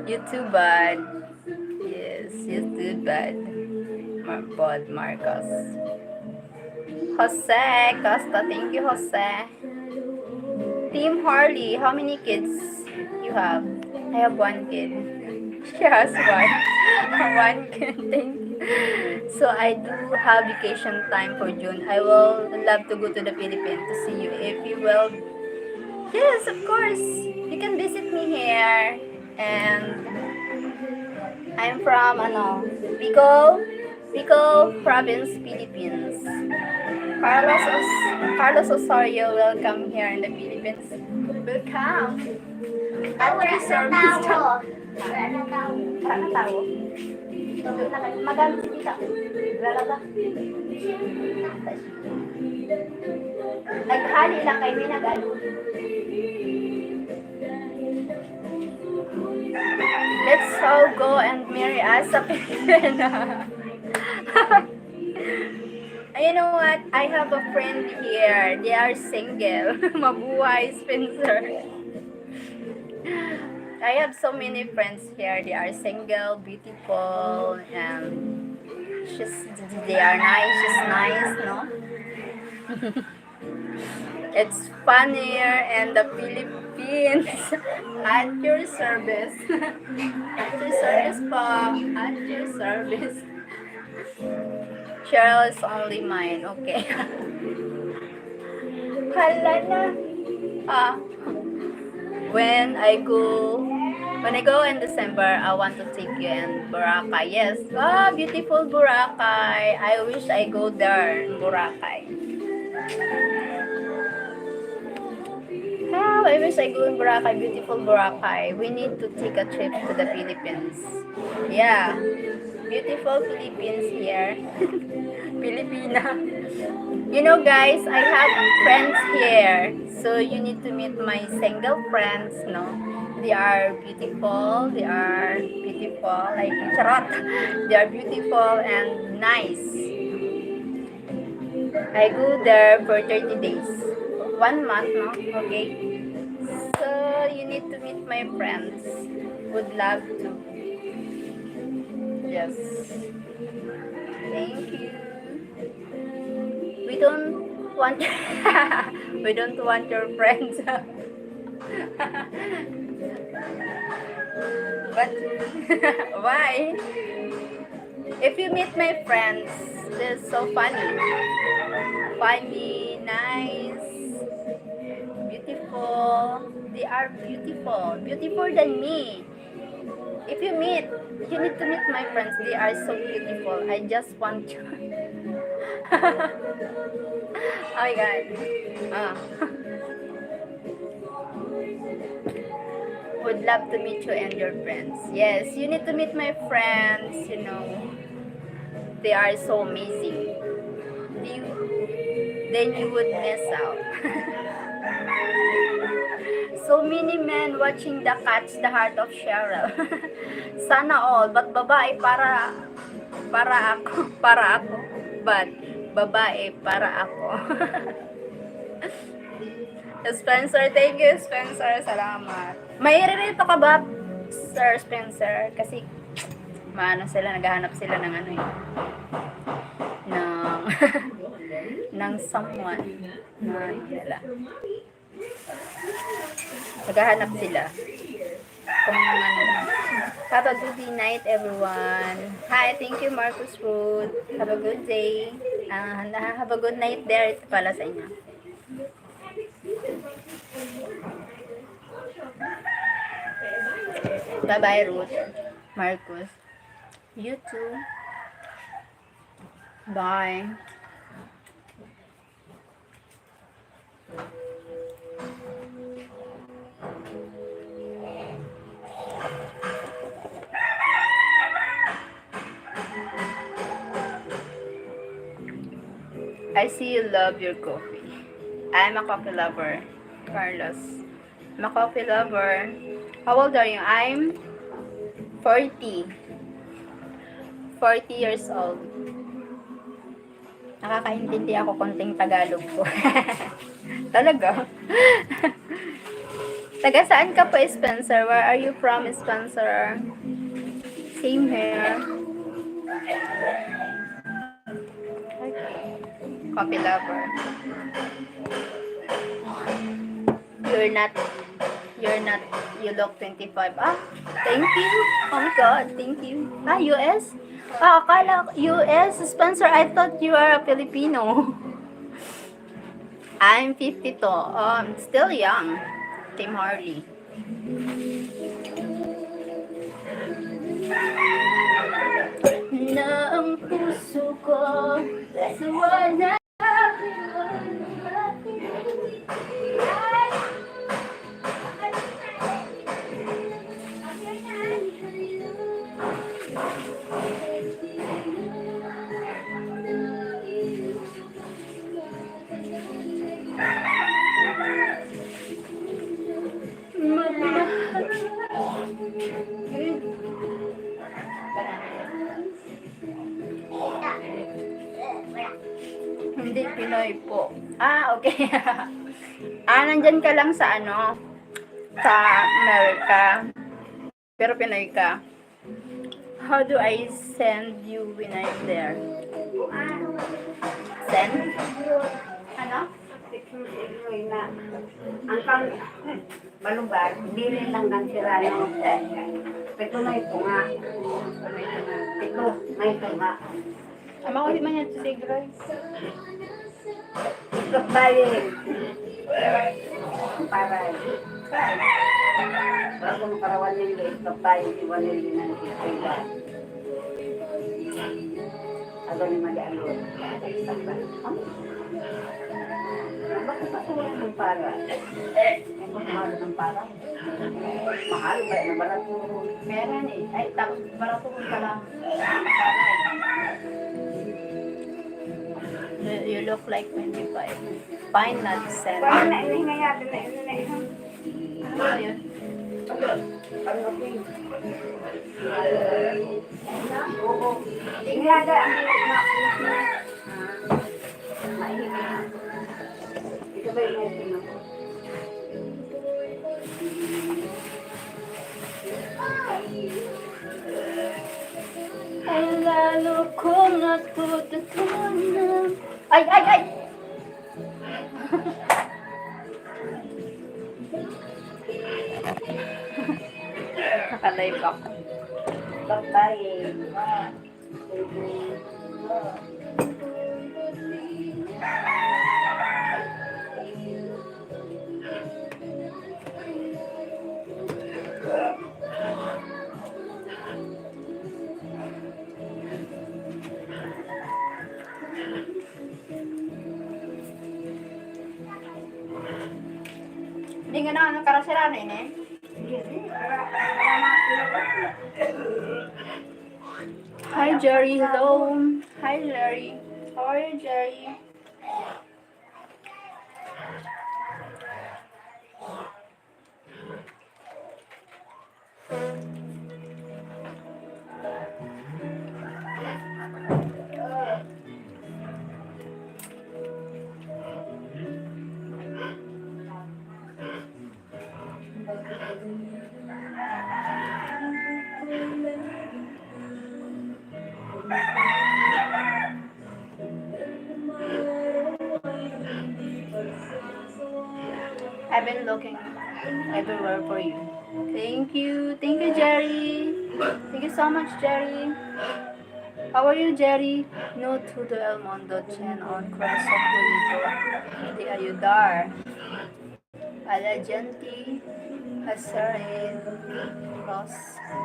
You too bad. Yes, you too bad. Mar-, Bod Marcos. Jose Costa, thank you, Jose. Team Harley, how many kids you have? I have one kid. She has one. One kid, thank you. So I do have vacation time for June. I will love to go to the Philippines to see you if you will. Yes, of course. You can visit me here. And I'm from, ano, Bicol, Bicol Province, Philippines. Carlos Os-, Carlos Osorio, welcome here in the Philippines. Welcome. At your service. Para na tao. Para na tao. Magamit si Tita. Lalaba. Naghali lang kay may nag-ano. Let's all go and marry us sa Pilipino. And you know what? I have a friend here. They are single. Mabuhay, Spencer. I have so many friends here. They are single, beautiful, and she's, they are nice. She's nice, no? It's funnier and the Philippines at your service. At your service po. At your service. Cheryl is only mine. Okay. Hala na. Ah. When I go, when I go in December, I want to take you in Boracay. Yes. Ah, beautiful Boracay. I wish I go there in Boracay. Ah, I wish I go in Boracay. Beautiful Boracay. We need to take a trip to the Philippines. Yeah. Beautiful Philippines here. Filipina. You know, guys, I have friends here. So you need to meet my single friends, no? They are beautiful. They are beautiful. Ay, charot. They are beautiful and nice. I go there for thirty days. One month, no? Okay. So you need to meet my friends. Would love to. Yes. Thank you. We don't want, we don't want your friends. But why? If you meet my friends, they're so funny. Funny, nice, beautiful. They are beautiful. Beautiful than me. If you meet, you need to meet my friends. They are so beautiful. I just want you. Oh my God. Ah. Would love to meet you and your friends. Yes, you need to meet my friends, you know. They are so amazing. You, then you would miss out. So many men watching the Catch the Heart of Cheryl. Sana all, but babae para, para ako, para ako. But babae para ako. Spencer, thank you, Spencer. Salamat. May iririto ka ba, Sir Spencer? Kasi, maano sila, naghahanap sila ng ano eh. Ng, ng someone. Na, wala. Naghahanap sila. Kung ano. Have a good night, everyone. Hi, thank you, Marcus Food. Have a good day. Ah, na- have a good night there pala sa inyo. Bye-bye, Ruth. Marcus. You too. Bye. I see you love your coffee. I'm a coffee lover, Carlos. I'm a coffee lover. How old are you? I'm forty. Forty years old. Nakakaintindi ako konting Tagalog ko. Talaga? Taga saan ka po, Spencer? Where are you from, Spencer? Same here. Coffee lover. You're not, you're not, you look twenty-five. Ah, thank you. Oh my God, thank you. Ah, U S? Ah, akala U S, Spencer, I thought you are a Filipino. I'm fifty-two. Um, still young. Team Harley. Na ang puso ko sa wala. Magmahal. Hindi, Pinoy po. Ah, okay. Ah, nandyan ka lang sa ano, sa America. Pero Pinoy ka. How do I send you when I'm there? Send? Ano? Ang kam-, Balubag, dili lang kan sira, no? Pito na ito nga. Pito na ito nga. Ama ko, di man yan si Sigray. Ito, bali. Para. Bago makarawan yan, ito, bali, iwan nila ng ito. Aba ni Madi Alon. Bakit pa tulad ng para? Bakit mahal ng para? Mahal ba? Yung barato. Meron eh. Ay, tapos barato ko pala. You, you look like twenty-five. Fine, not send. Parang na, ini nga yata na, ini na, ini. Ano ba yun? Ano ba yun? Oo. Ini yata ang Ay, lalo kong natututunan. Ay, ay, ay! Nakalive ako. Bye-bye. Hindi nga na, ano, karasirano yun eh. Hi, Jerry. Hello. Hi, Jerry. How are you, Jerry? I've been looking everywhere for you. Thank you. Thank you, Jerry. Thank you so much, Jerry. How are you, Jerry? New to the El Mundo channel on Corazon Bonito de Ayudar a la gente hacer el cross.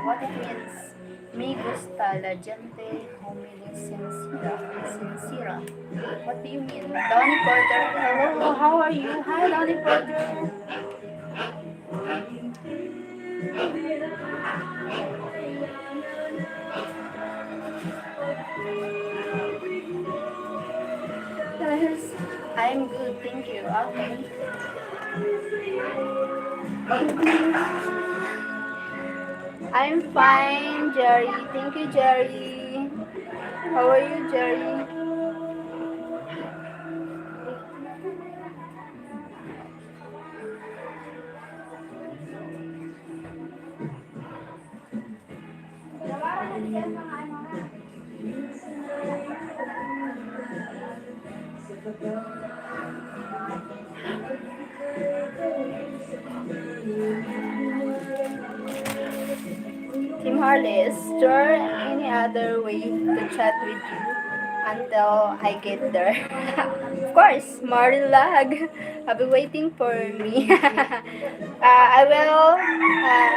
What it means? Me gusta la gente humilde, sincera. Sincera. What do you mean? Donnie Porter, hello, how are you? Hi, Donnie Porter. Yes, I'm good, thank you. Okay. I'm fine, Jerry. Thank you, Jerry. How are you, Jerry? Team Harley, is there any other way to chat with you until I get there? Of course, Marilag. I'll be waiting for me. Uh, I will, uh,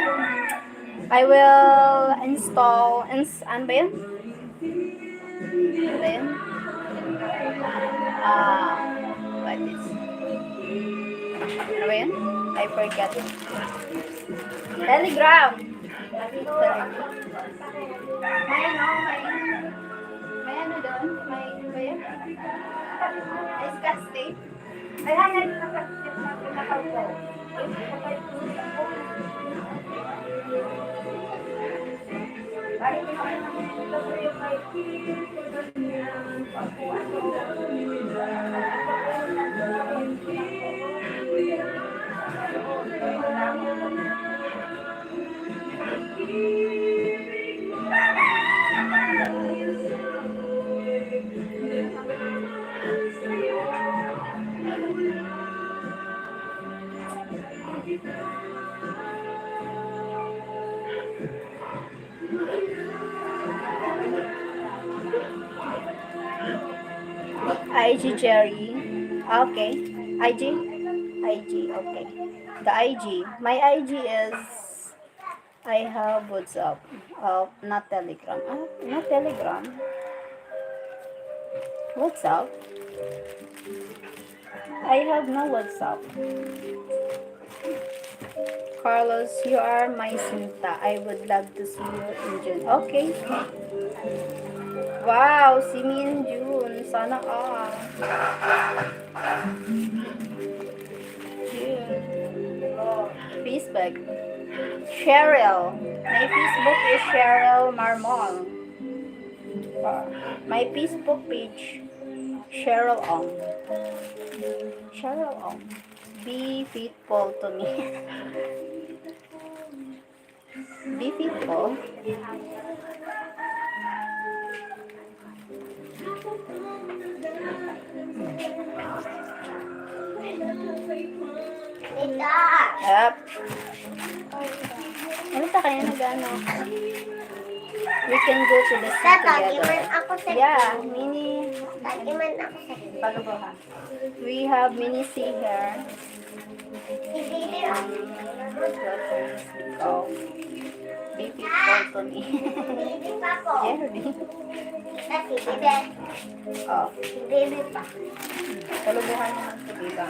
I will install, ins-, ano ba yun? Ano ba yun? Ah, what is, ano ba yun? I forgot. Telegram. May ano, may, may ano doon? May, ano ba yun? May scotch tape? Ay, ay, ay, nakasakit na pinakal ko. I G Jerry. Okay. I G? I G, okay. The I G. My I G is, I have WhatsApp. Uh, not Telegram. Ah, not Telegram. WhatsApp? I have no WhatsApp. Carlos, you are my sinta. I would love to see you in June. Okay. Wow, si Min June. Sana all. June. Facebook. Cheryl. My Facebook is Cheryl Marmol. Uh, my Facebook page, Cheryl Ong. Cheryl Ong. Be faithful to me. Be faithful. Yep. Ano ta kaya nag-ano? We can go to the sea together. Tag-iman ako sa— Yeah, mini. Tag-iman ako sa— Bago ba ka? We have mini sea here. Si Bibi, ah. Ikaw. Baby, call to me. Bibi pa po. Jerry. Kasi Bibi. Oh. Si Bibi pa. Salubuhan naman si Bibi.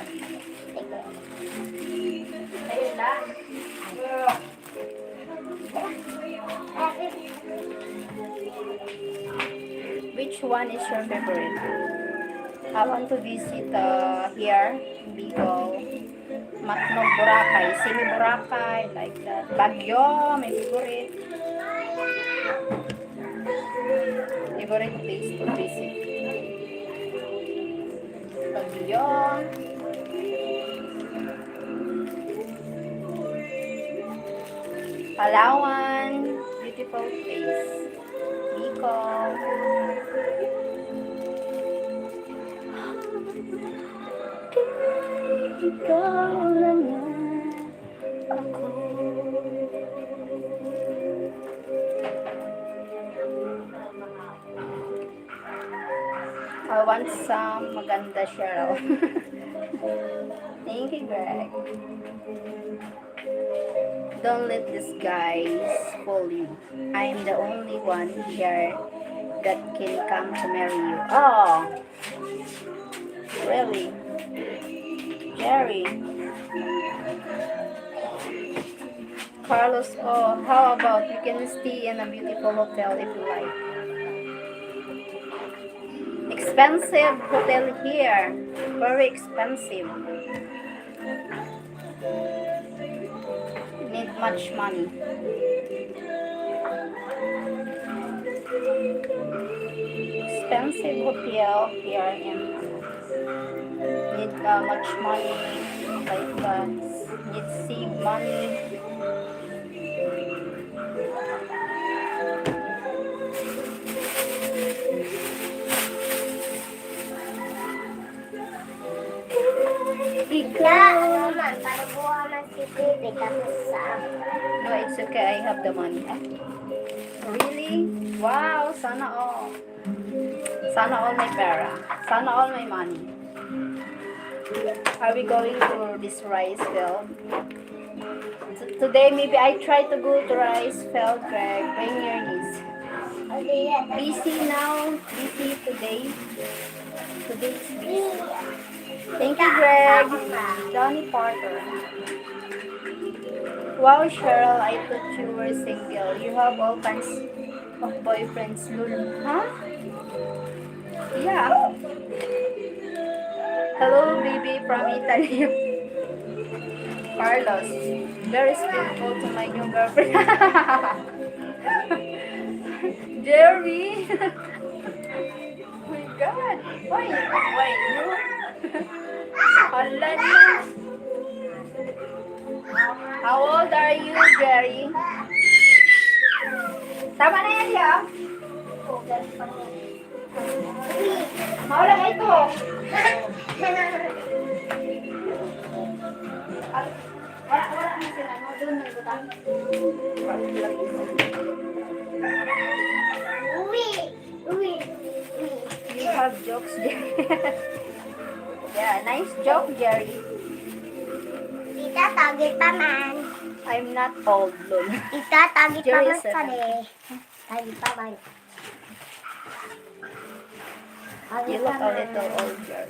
Sige. Ayun lang. Which one is your favorite? I want to visit, uh, here in Bicol. Matnog, Boracay, Simi, Boracay, like that. Baguio, my favorite. Favorite place to visit. Baguio. Palawan, beautiful place. Bicol. Ikaw lang ako. I want some maganda, Cheryl. Thank you, Greg. Don't let these guys fool you. I'm the only one here that can come to marry you. Oh, really? Jerry? Carlos, oh, how about you can stay in a beautiful hotel if you like? Expensive hotel here. Very expensive. Need much money. Expensive hotel here in need uh, much money, like uh, need save money. Ikaw. Ano man, panubuhan man si Bibi, tapos sa... No, it's okay. I have the money. Ah. Really? Wow, sana all. Sana all may pera. Sana all may money. Are we going to this rice field? T- today, maybe I try to go to rice field, Greg. Bring your niece. Busy now. Busy today. Today's busy. Thank you, Greg. Donnie Potter. Wow, Cheryl, I thought you were single. You have all kinds of boyfriends, lol. Huh? Yeah. Hello, baby from Italy. Carlos, very skillful to my new girlfriend. Jerry! Oh my God! Why? Why you? Hala na! How old are you, Jerry? Tama na yan, ya. Maula na ito. Wala, wala na sila, no? Doon, may butang. Uwi! Uwi! Uwi! You have jokes, Jerry. Yeah, nice joke, Jerry. Tita, tagit pa man. I'm not old, lol. Tita, tagit pa Jerry man is sa seven. Tagit pa man. You look a little old, girl.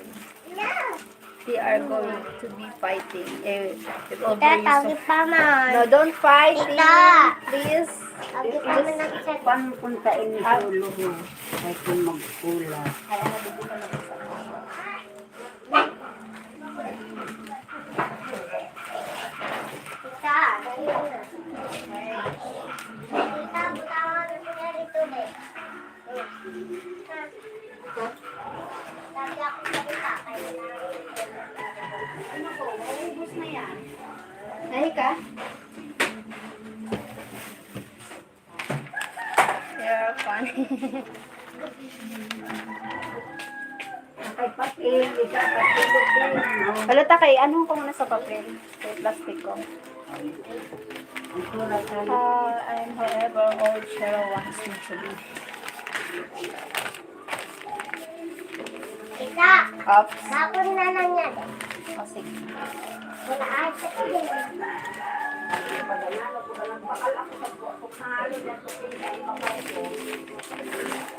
They are going to be fighting. Eh, if over you Tita, tawag so- pa man. No, don't fight, Tita. Please. Tawag pa man ang chat. Pan punta ini sa ulo mo. Ay, kung magpula. Ay, ano, di ko na mag-isa. Tita, dali na. Tita, butangan na siya dito, be. Sabi ako sa tita, kaya na. Ano po? Maubos na yan. Dali ka? You're funny. Ay, papel, isa, papel, papel, no? Wala ta kay, ano ko muna sa papel? Sa plastiko. Ang sulat na Uh, I'm however old Cheryl wants me to be. Isa. Ops. Tapon na lang yan. O, sige. Wala ata ko din.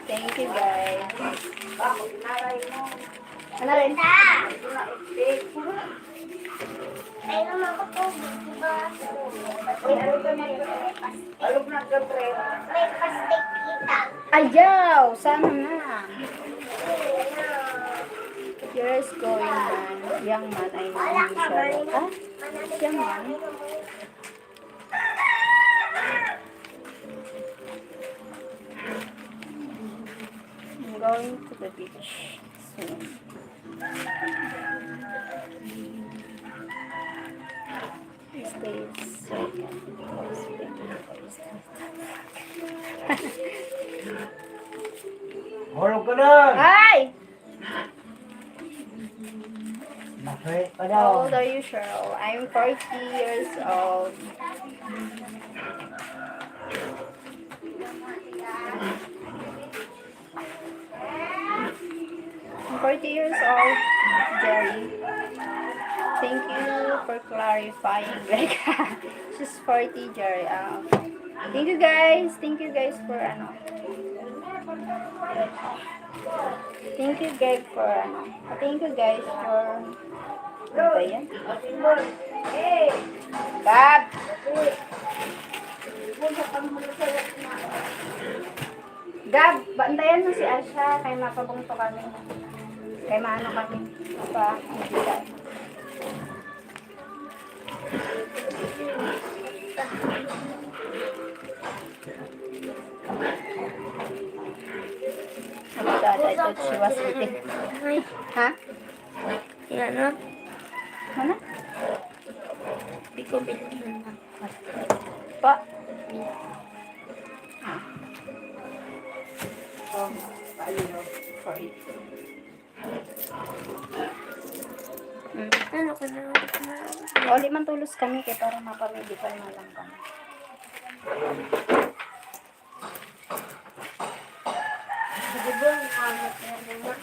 Thank you, guys. Ano rin? Ay, naman ko po, di ba? May pastik kita. Ayaw! Sana na. Years going man. Young man, I know you, Cheryl. Ha? Young man. I'm going to the beach soon. Stay second. Stay second. Hulog ka na! Ay! Masaya ka How daw. Old are you, Cheryl? I'm forty years old. I'm forty years old, Jerry. Thank you for clarifying. Like, she's forty, Jerry. Ah, thank you, guys. Thank you, guys, for ano. Thank you, guys, for ano. Thank you, guys, for ano ba yan? Gab! Gab, bantayan mo si Asha, kay mapabungto kami. Kay maano kami. Mapa-, Ito, ito, ito, she was eating. Ha? Yan, no? Ano? Di ko bilhin na. Pa? Oh, paano? Sorry. Hmm. Ano ka na? Uli man tulos kami kay para mapamili pa na lang kami. Di ba, ang angat na naman?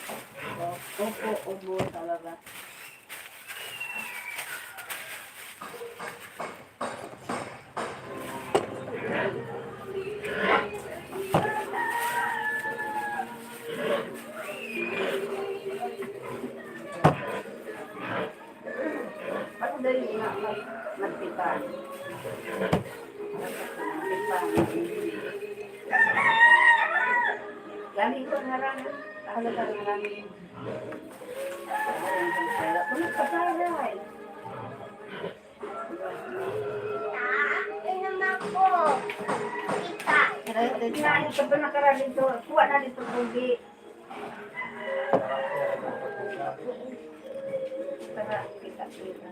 Opo, opo, talaga. Ba't dali na mag-, magtipan? Magtipan. Galing ko nga lang, talaga nga lang. Wala pa tayo. Tara, ito, ito. Ito pa nakaraan dito. Kuha na dito, tubig. Tara, kita, kita.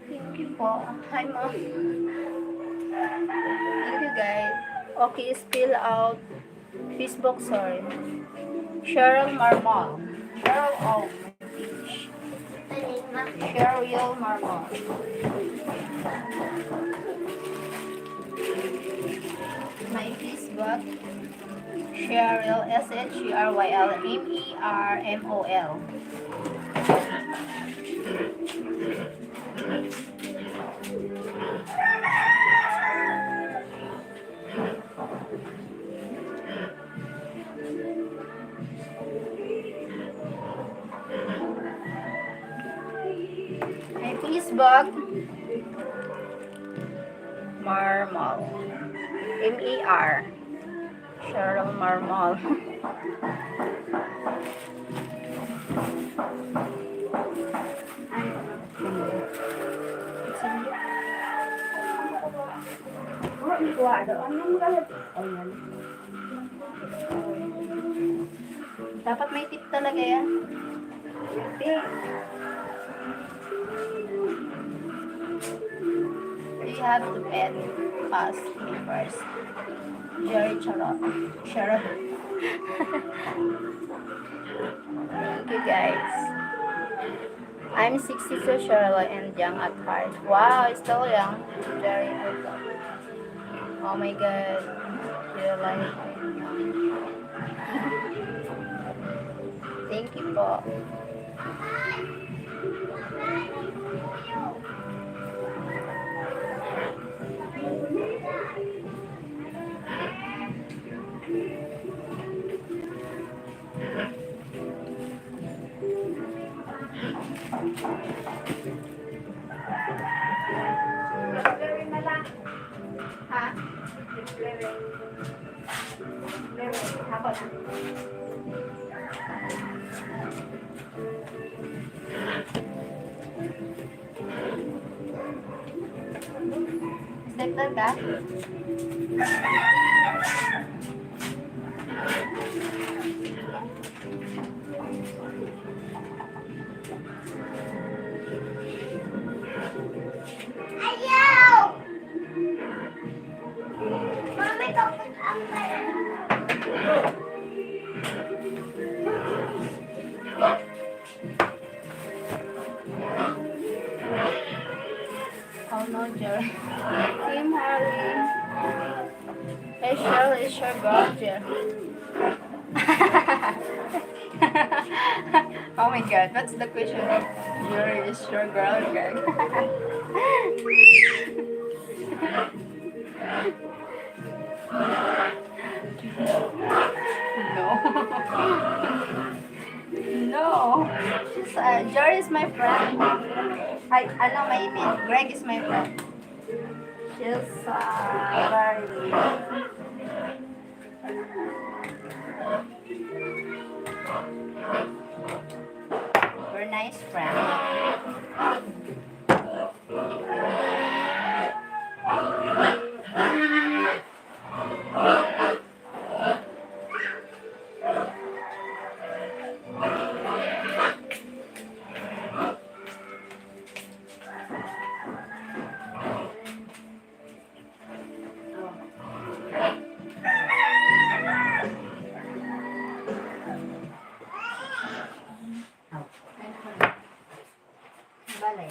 Thank you po. Hi, ma'am. Thank you, guys. Okay, spell out Facebook, sorry. Cheryl Marmal. Cheryl, oh, my page. Cheryl Marmal. My Facebook. Cheryl, S H E R Y L, M E R M O L. Ay, Facebook. Marmal. M E R. Cheryl Marmal. Dapat may tip talaga yan. Tip. You have to pet us first. Jerry Charot. Charot. Thank you, guys. I'm sixty-two, Cheryl, and young at heart. Wow, still young. Very good. Oh my God. You're like, thank you po. Step na ka? Ayaw! Mami, kapag ang Oh no, Jer. Team Harry. Hey, Shell is your girl, Jer. Oh my God, what's the question of your is your girl, Greg? No. No. She's, uh, Jer is my friend. Ay, ano, I mean, Greg is my friend. She's, uh, very We're nice friends. Balay.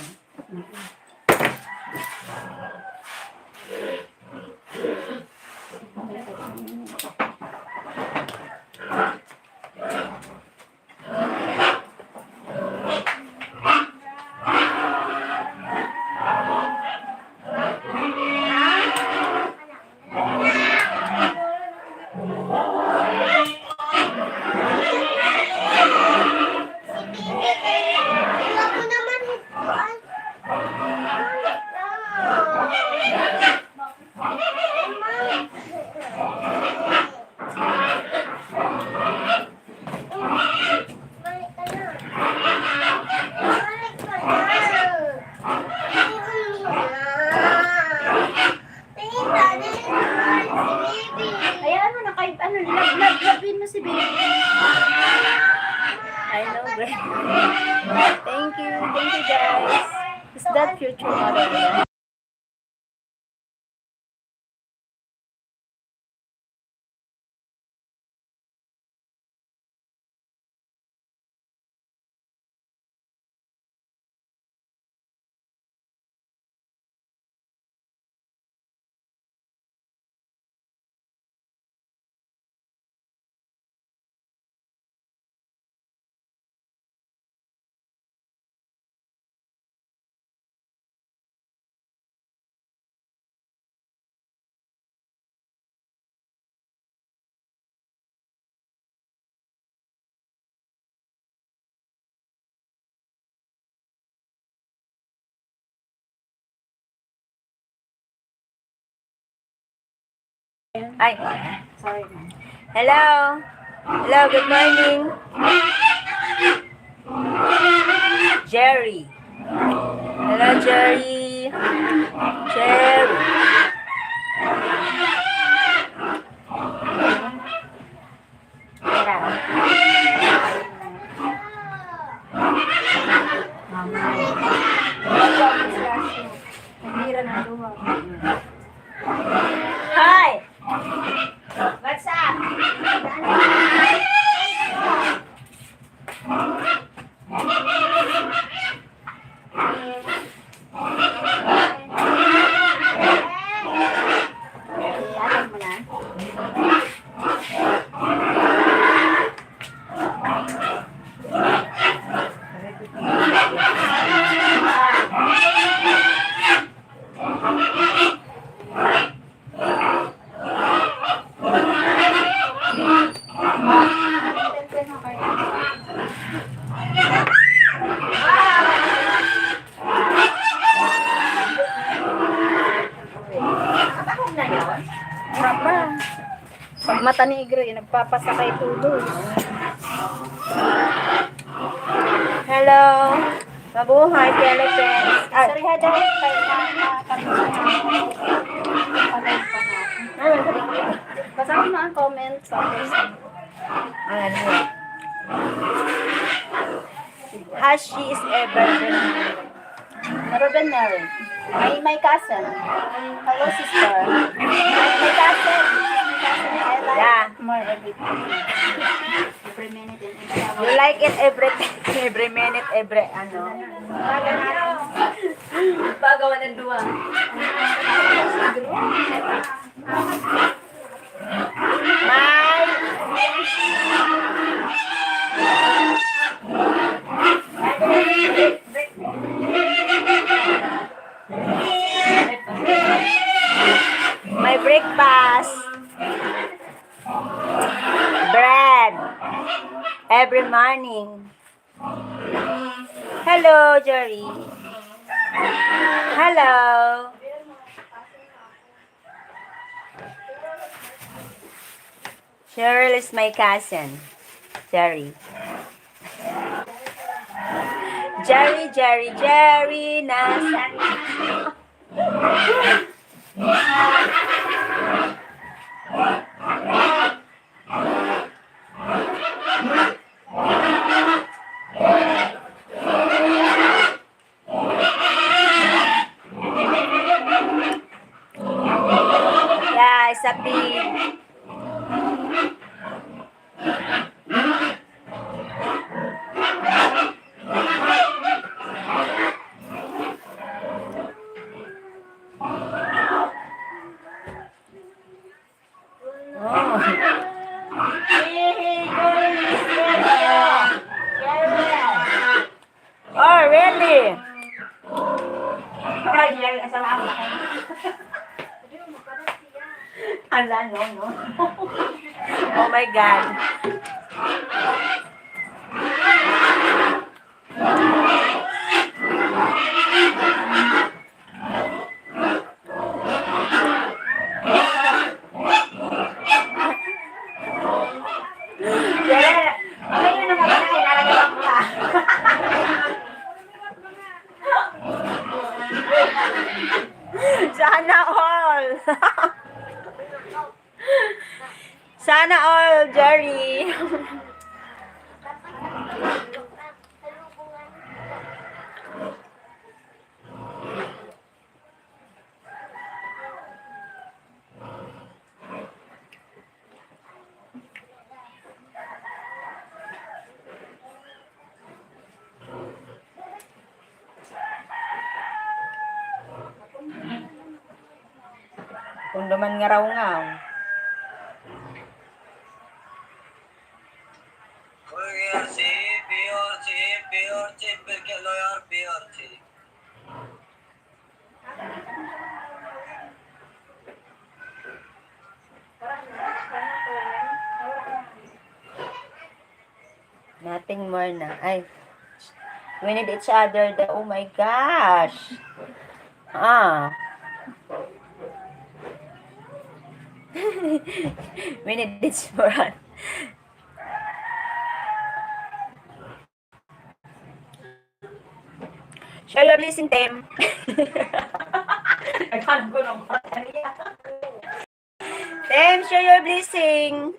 Ayan mo na, kahit ano, love, love, love mo si baby. I know, Greg. Thank you, thank you, guys. Is that future mother? Ay. Sorry, ma'am. Hello. Hello, good morning. Jerry. Hello, Jerry. Jerry. Tara. Mama. Nandira na duwa. Hi! What's up? Pag mata ni Igre, nagpapasakay tulos. Hello. Mabuhay, Philippines. Ah. Sorry ha, dahil kayo na, na, kami na. Basa ko na ang comment sa Facebook. Ano? Has she is ever been Ruben Mary. My, my cousin. Hello, sister. My, my cousin. My cousin. I like Yeah. More everything. Every minute and every hour. You like it every, every minute, every ano. Pagawa ng duwa. My My breakfast. Bread. Every morning. Hello, Jerry. Hello. Cheryl is my cousin. Jerry. Jerry, Jerry, Jerry, nasan ka? Yeah, isa pig. Oh. Oh, really? Ay, yan, asawa ko. Ala, no, no. Oh my God. Sana all. Sana all, Jerry. Kung duman nga raw nga. P R C, P R C, P R C, perché lawyer P R C. Nothing more na. Ay. We need each other. The, oh my gosh. Ah. We need each more. Share your blessing, Tem. Naghanap ko ng kwarta niya. Tem, share your blessing.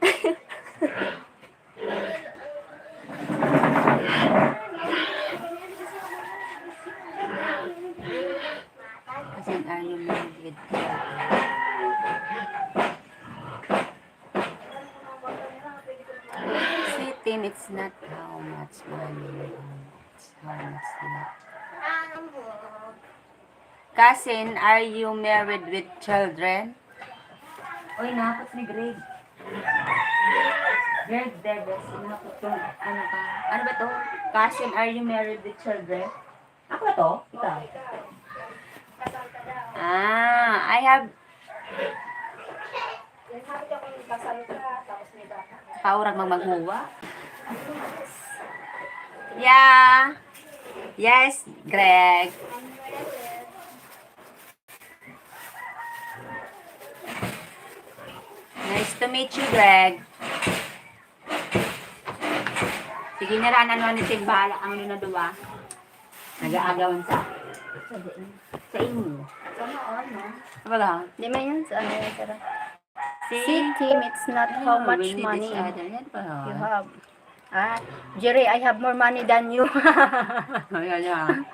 Kasi ang ayaw mo with See, Tim, it's not how much money you have. It's how much love. Cousin, are you married with children? Oy, napot ni Greg. Greg Debes, napot yung, ano ba? Ano ba to? Cousin, are you married with children? Ako ba to? Ikaw? Ah, I have Paurag mang maghuwa. Yeah. Yes, Greg. To meet you, Greg. Sige na ran, ano, ano, Tim, bahala ang ano na duwa. Nag-aagawan sa, sa inyo. Sana all, no? Wala. Di man yan sa ano, sir. See? See, Tim, it's not how much money you have. Ah, Jerry, I have more money than you. Ayan, yan.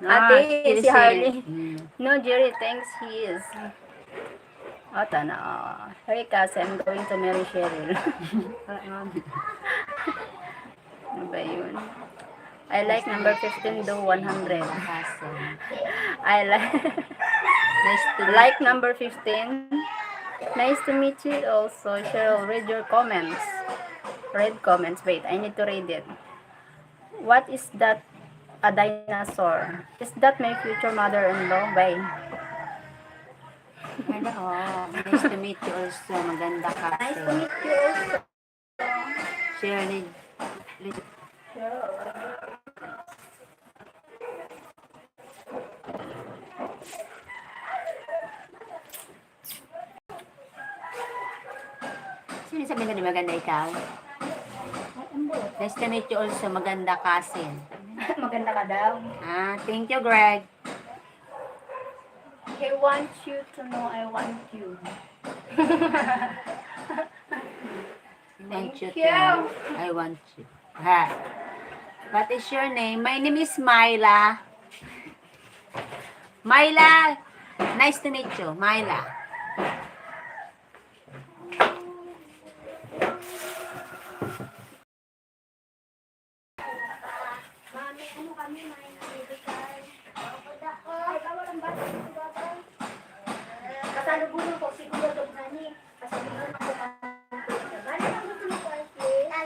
Ate, si Harley. No, Jerry, thanks, he is. O, tana, o. Hey, Cassie, I'm going to marry Cheryl. Ano ba yun? I like number fifteen do one hundred. I like, like number fifteen. Nice to meet you also. Cheryl, read your comments. Read comments. Wait, I need to read it. What is that? A dinosaur. Is that my future mother-in-law? Bye. Hello. Nice to meet you also. Maganda ka. Nice to meet you also. Shirley. Sino sabi na di maganda ikaw? Nice to meet you also, maganda, Cassie. Maganda ka daw. Ah, thank you, Greg. He wants you to know I want you. Thank you. I want you. Ha. What is your name? My name is Myla. Myla. Nice to meet you, Myla. Mami, ano kami, may medical? Ay, bawal ang bata dito, baba. Kasalubuyan ko, siguro, dog na ni. Kasalubuyan ko, balik ang gusto mo, Kuya.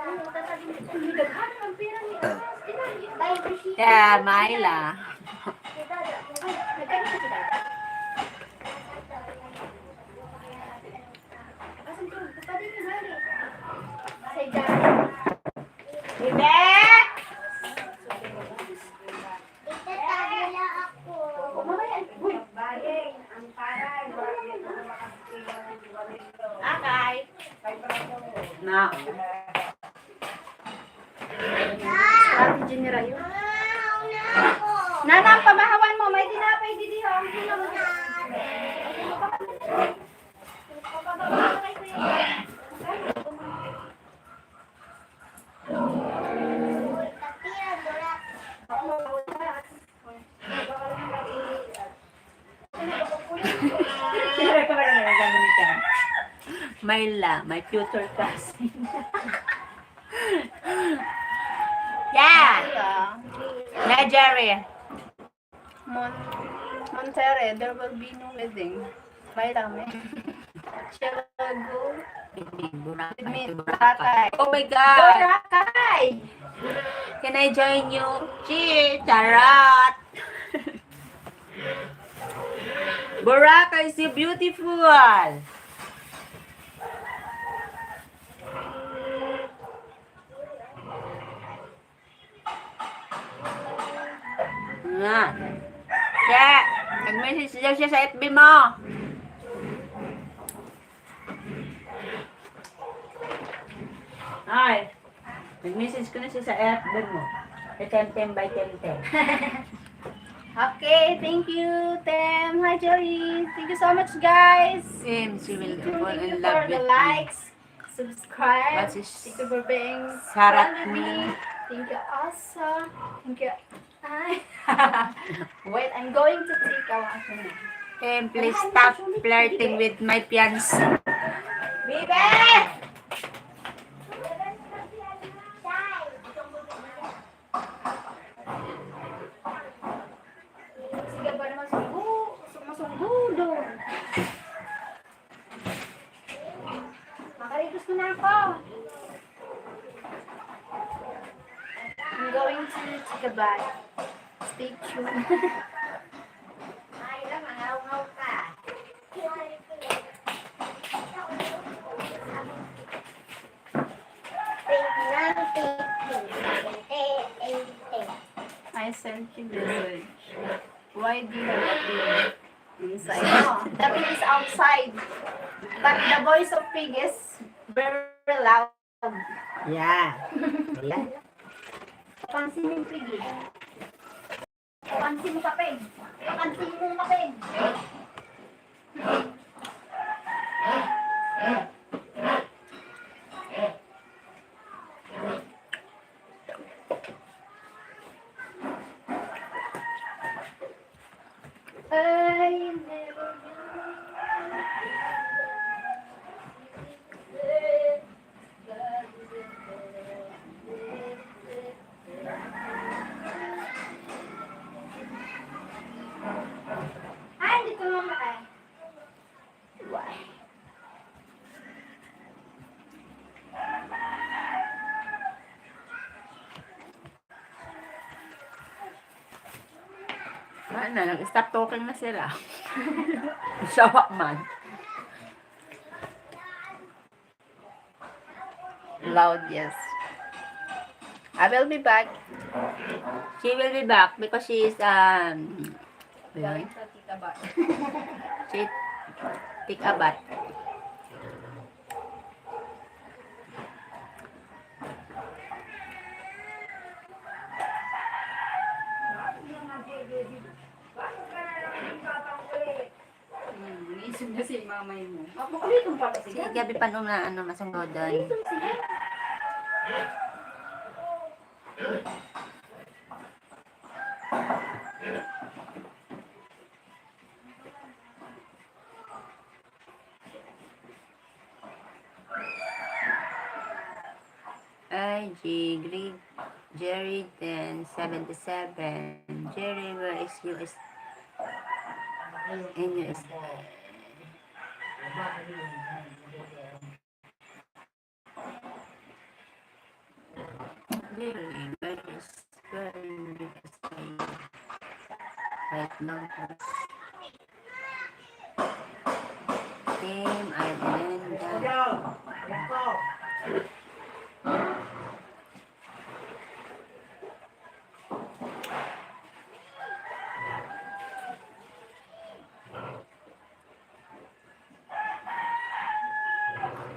Ano, tatabi mo. Daghan ang pera ni Anas. Ina, ina. Yeah, Myla. Ay, nagkano ka si Dada? Akay. Na. Strategy ni Rayo. Nanang, pamahawan mo, may tinapay didi, ha? Ang hinog na. Myla, my future cousin. Yeah. Yeah, Jerry. Mon-, Monterrey, there will be no wedding. May rami. Siya go. Boracay. Boracay. Oh my God! Boracay! Can I join you? Chi! Charot! Boracay is so beautiful! Nga. Siya, nag-message daw siya sa F B mo. Ay, nag-message ko na siya sa F B mo. Kay Temtem by Temtem. Okay, thank you, Tem. Hi, Joey. Thank you so much, guys. Same, she will fall in love with me. Likes. Subscribe. Thank you for being friend with me. Thank you, Asa. Thank you. Ay. Wait, I'm going to take a one. And please stop flirting with my fiancé. Bibe! Sige ba naman, sunggo-, sunggo-, sunggudo. Makarigos ko na ako. I'm going to take a bath. Stay tuned. Ay lang, mangaw-ngaw ka. I sent you message. Why do you have a pin inside? No, the pin is outside. But the voice of pig is very loud. Yeah. Yeah. Pansin yung pig eh. Pansin mo kapig. Pansin mo kapig. I never knew. Ay, dito naman tayo. Why? Ano, nag-stop talking na sila. Sawa man. Loud, yes. I will be back. She will be back because she is, um, ano yun? She take a bath. Hmm, naisog na si mamay mo. Mapakulit ang pala. Sige, gabi pa nung na, ano, masunggodan. I G Greg, Jerry ten seventy seven. Jerry, where is U S? In U S. Jerry, where is, where is right now? Team Ireland.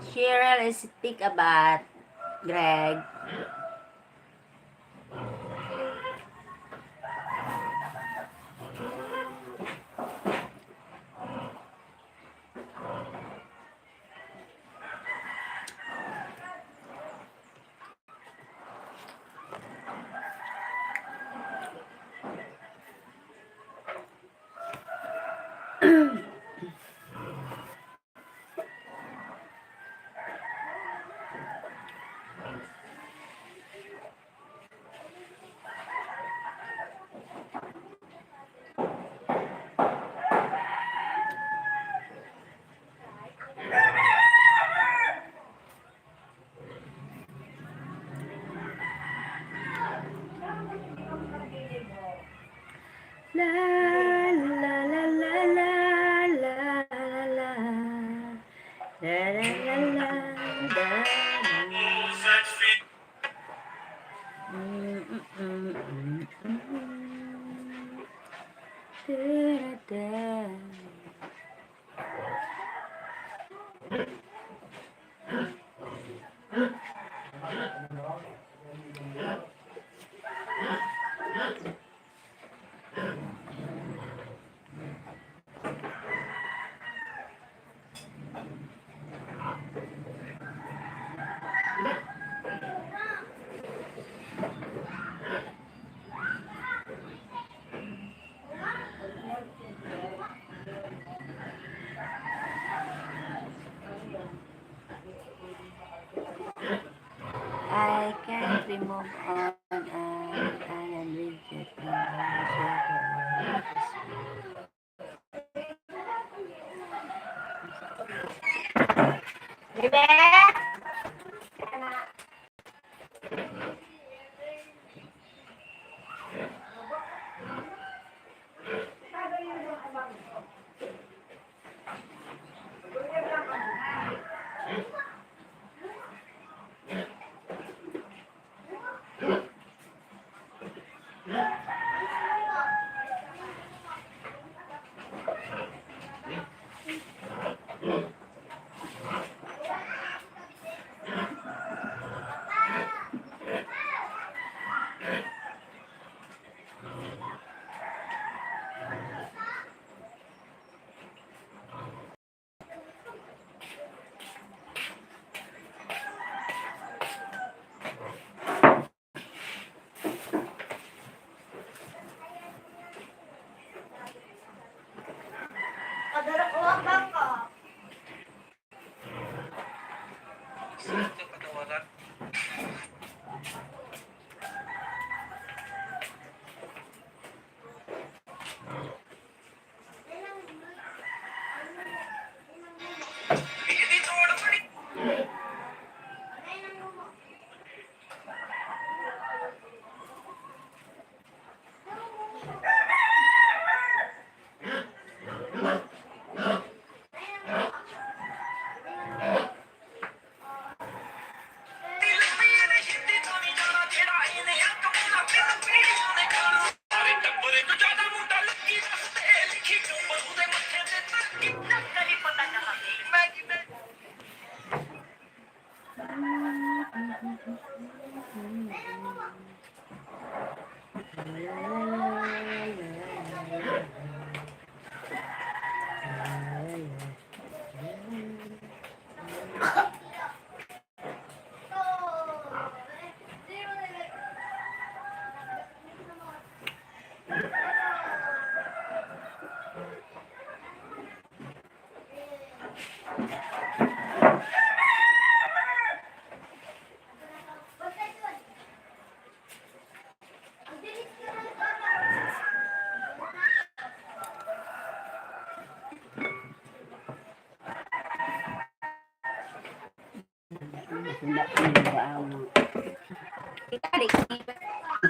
Cheryl is take a bath, Greg. La, la, la, la, la, la, la, la. La, la, la, la, la, la. Mm, mm, mm, mm, mm. Da, da, da. I can't remove on an island with it.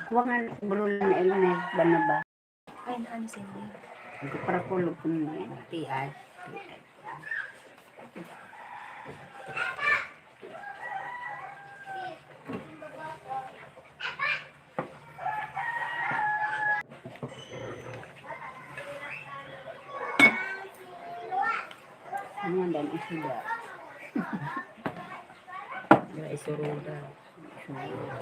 Kuwangan, bululan na ilong na yung banaba. Ay, naan sini? Hindi para kulog ko na yan. Pian. Ano yan, dan isda? Yan, isuruda. Isuruda.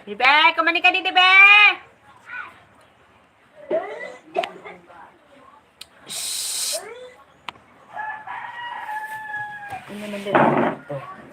Bibe, kumani ka didi, be! Shh! Ano naman din ang kwarto?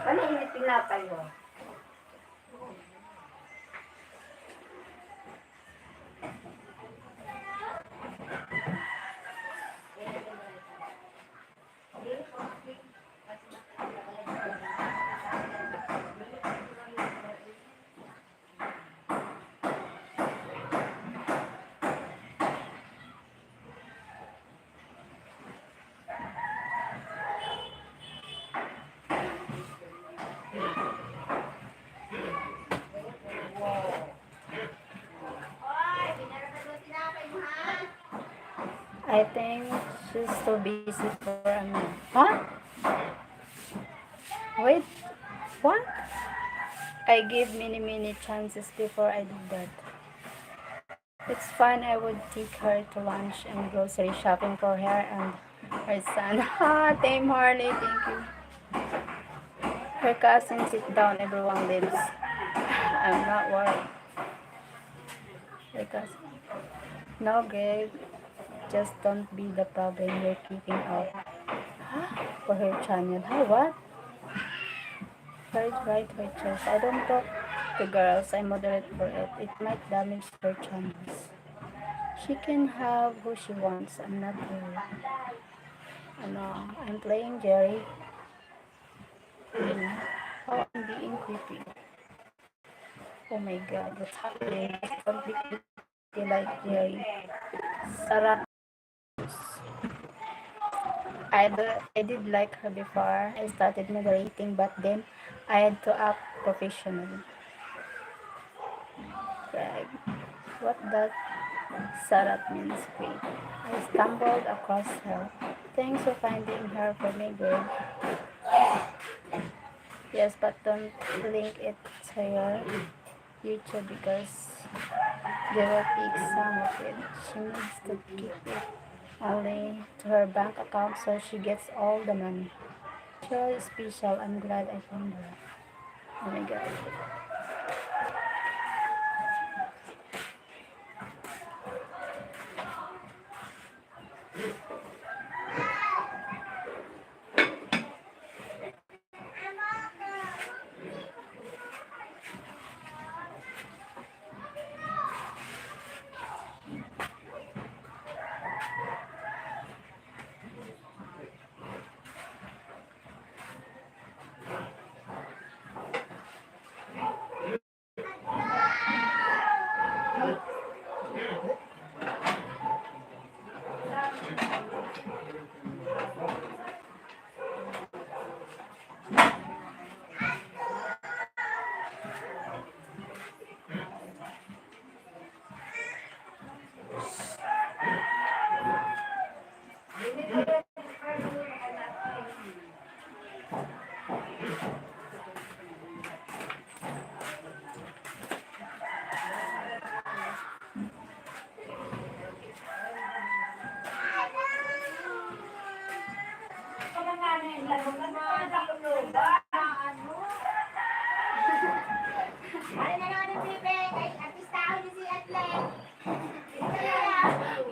Ano init tinapay mo? I think she's too busy for a minute. Huh? Wait, what? I gave many, many chances before I did that. It's fine, I would take her to lunch and grocery shopping for her and her son. Ha, Team Harley, thank you. Her cousin, sit down, everyone leaves. I'm not worried. Her cousin. No, Greg, just don't be the problem you're keeping up for her channel. Ha, what? Right, right, right, yes. I don't talk to girls. I moderate for it. It might damage their channels. She can have who she wants. I'm not her. Ano, I'm playing Jerry. Hmm. Oh, I'm being creepy. Oh my God, what's happening? Completely like Jerry. Sarap. I, d- I did like her before I started moderating, but then I had to act professionally. Right. What does sarat means? Wait. I stumbled across her. Thanks for finding her for me, girl. Yes, but don't link it to your YouTube because they will take some of it. She needs to keep it only to her bank account so she gets all the money. She is special. I'm glad I found her. Oh my God.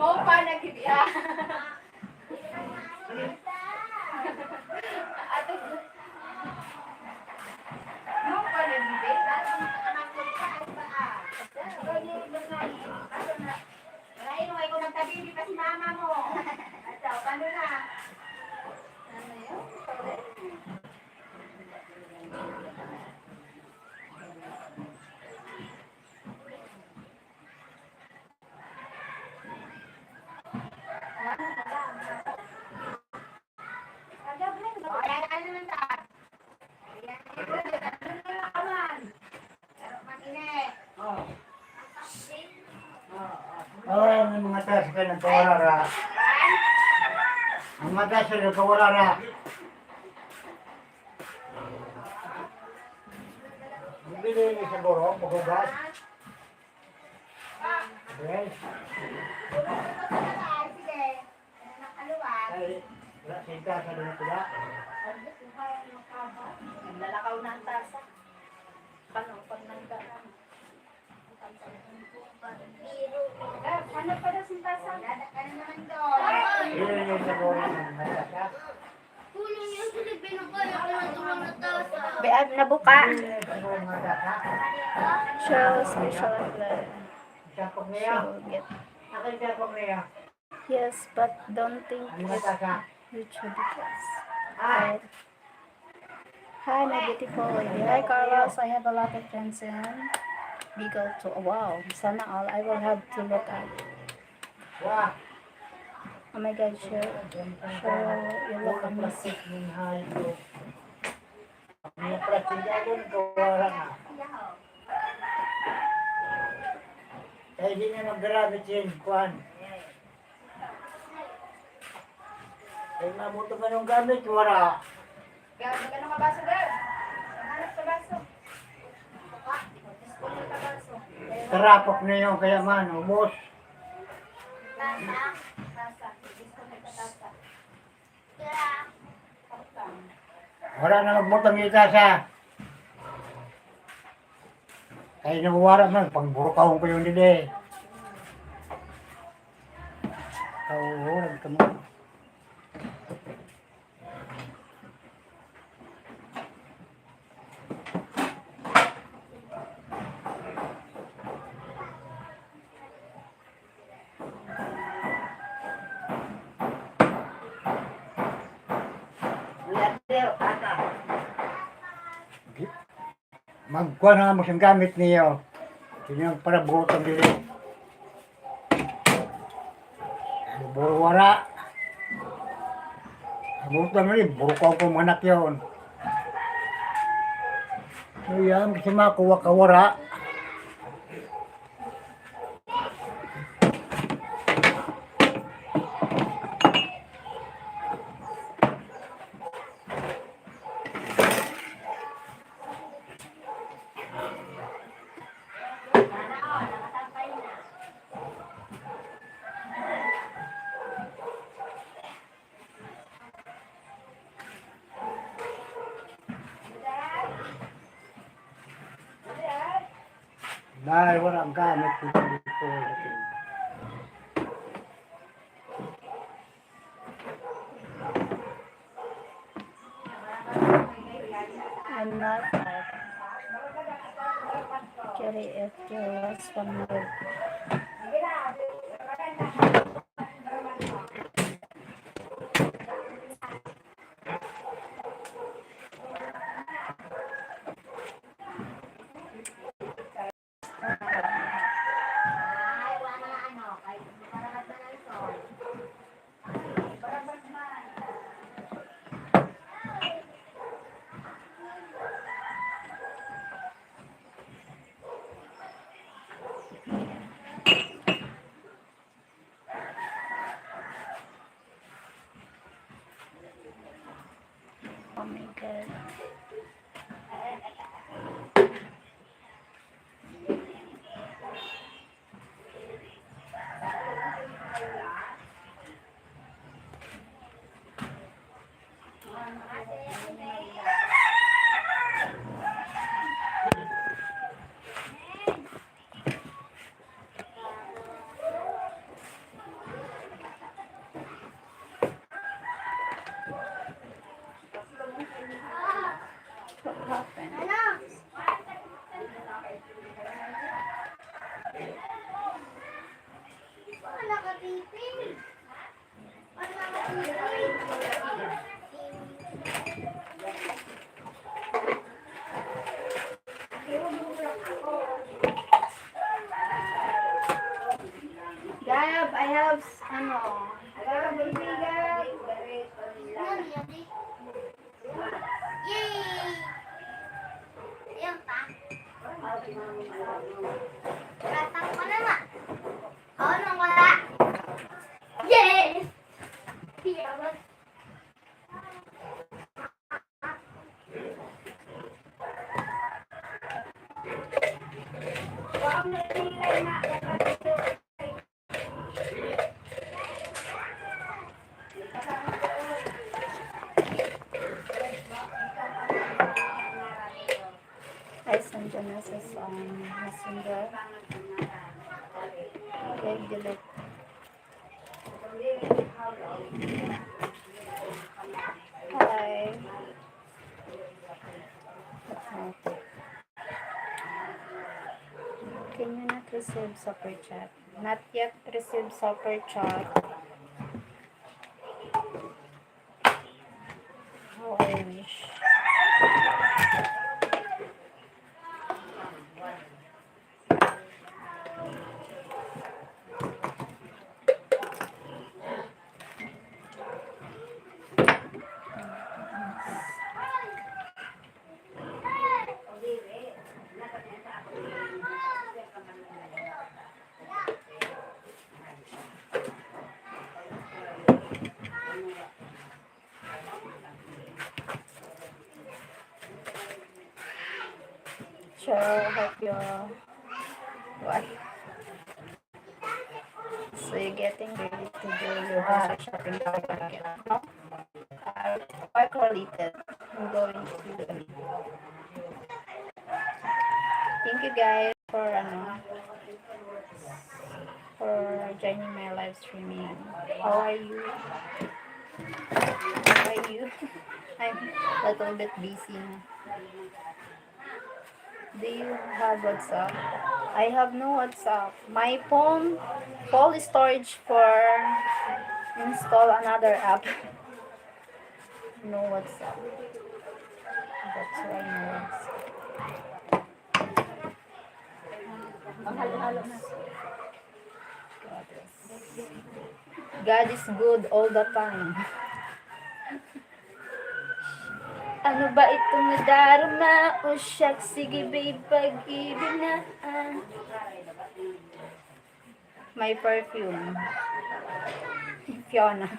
Mao pa naghibiya. Ato. Mao pa naghibiya. Lain, way ko nagtabibi pa si mama mo. Ato, paano na? Ano yun? Oh, may mga taas ka nagkawala ra. Ang mga taas ka nagkawala ra. Bili ni siguro, maghugas. Okay. Ay, wala, sinta sa mga pula. Naglalakaw na ang tasa. Paano pag nagda-, ano pa daw sinta sa? Bili ni siguro ng tasa. Be, ah, nabuka. Show, special, uh, show, get. Yes, but don't think it's YouTube because, right? Hi, my beautiful lady. Hi, Carlos. I have a lot of friends in Bicol too. Wow, sana all. I will have to look at. Oh my God, sure. Sure, you look amazing. Ang mga plastik na doon, kawara na. Kaya di na maggamit yun, kuwan. Kaya mabuto ka nung gamit, wala. Gab, magkano ka baso, Gab? Maghanap ka baso. Tarapok na yun, kaya man, ubos. Tasa, tasa. Gusto mo ka tasa? Wala na magbutang ita sa. Kaya nawara man, pagburukahon ko yung dili. Kauhurag ka mo. Magkuha na mo siyang gamit niyo. Ito niyang parabuot ang dili. Buburo wara. Abot lang ni, burukaw ko mga anak yun. So, yan, kasi makuha ka wara. Dahil wala ang gamit ko dito. I'm not, uh, actually, it was one hundred. Oh my God. What happened? Gab, I have s-, ano, I have a baby, Gab. Yay! Ayun pa. Gatang ko na nga. Oh, nung wala. Yes! Piyawas. I send you a message on Messenger. Okay, delete. Hi. Okay. Can you not receive super chat? Not yet receive super chat. How I wish. So, hope you, what? So, you're getting ready to do your grocery shopping again, no? Uh, work related. I'm going to do. Thank you guys for, ano, for joining my live streaming. How are you? How are you? I'm a little bit busy. Do you have WhatsApp? I have no WhatsApp. My phone full storage for install another app. No WhatsApp. That's why no WhatsApp. Ang halo-halo na. God is good all the time. Ano ba itong nadarama? O siyak, sige babe, pag-ibig na, ah. My perfume. Fiona.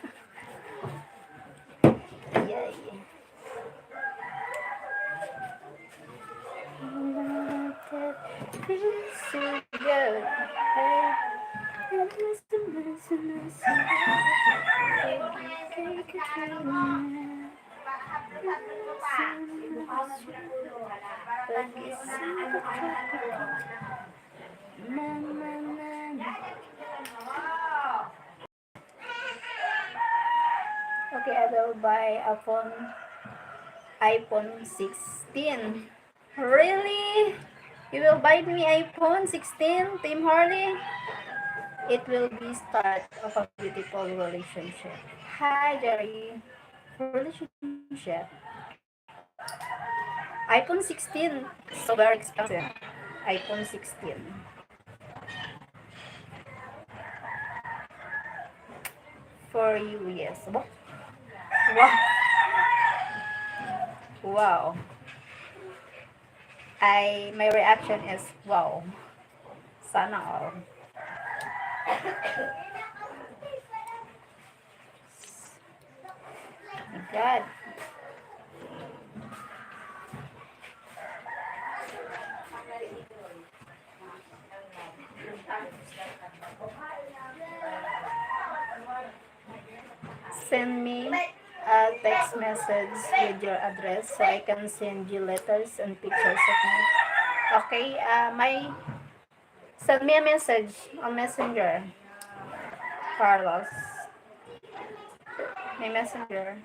Yay. Okay, I will buy a phone, iPhone sixteen. Really? You will buy me iPhone sixteen, Team Harley? It will be start of a beautiful relationship. Hi, Jerry. Relationship. iPhone sixteen, so very expensive. iPhone sixteen. For you, yes. Wa-, wow. Wow. I, my reaction is, wow. Sana all. My God. Send me a text message with your address so I can send you letters and pictures of me. Okay, uh, my Send me a message on Messenger, Carlos. My Messenger.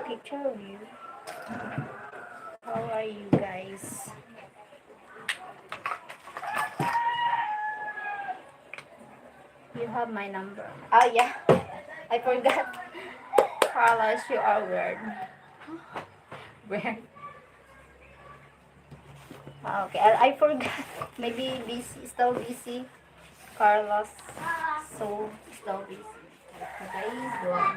Picture of you. How are you guys? You have my number. Oh, yeah. I forgot. Carlos, you are weird. Weird. Ah, okay, I, I forgot. Maybe busy, still busy. Carlos, so still busy. Okay, yun.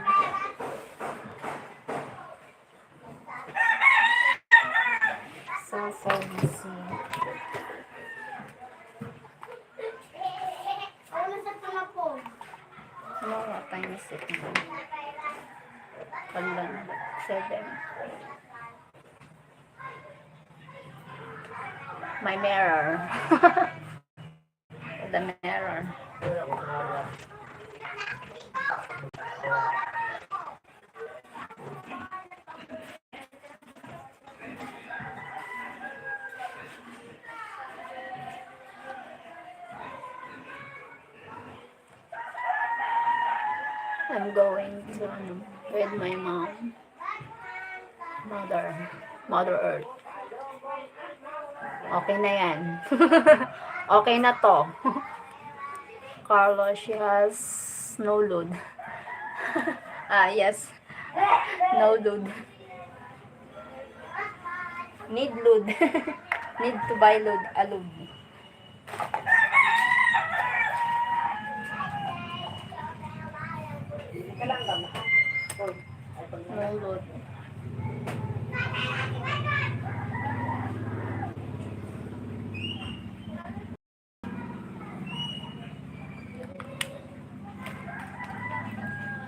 So, so busy. Ano, what time is it now? Paglang seven. My mirror. The mirror. I'm going to, ano, with my mom. Mother. Mother Earth. Okay na yan. Okay na to. Carlo, she has no load. Ah, yes. No load. Need load. Need to buy load. A load. No load.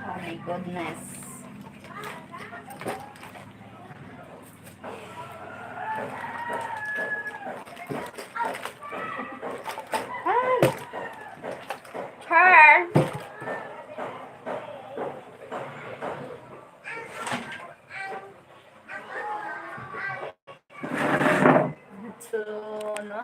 Oh my goodness. Hi. Her. So, no?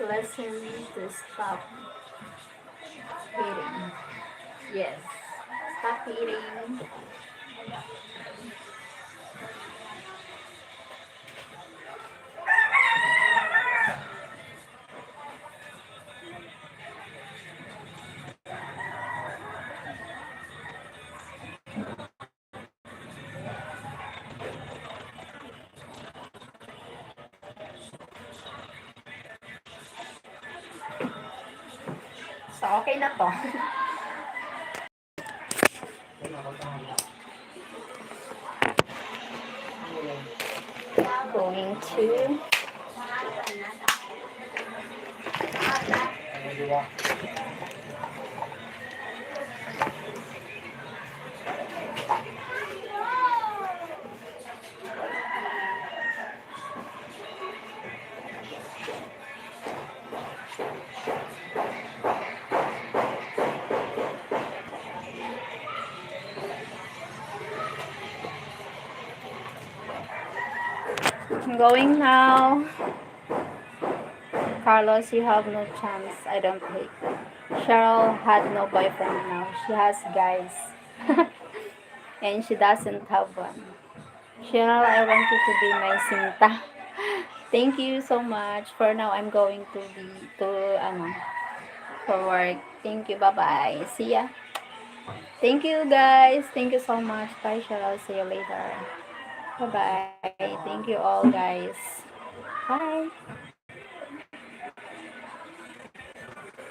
Listen to stop eating. Yes. Stop eating. So, okay na to. Going to I'm going now. Carlos, you have no chance. I don't hate. Cheryl had no boyfriend now. She has guys. And she doesn't have one. Cheryl, I want you to be my sinta. Thank you so much. For now, I'm going to be to, ano, for work. Thank you. Bye-bye. See ya. Thank you, guys. Thank you so much. Bye, Cheryl. See you later. Bye-bye. Thank you all, guys. Bye.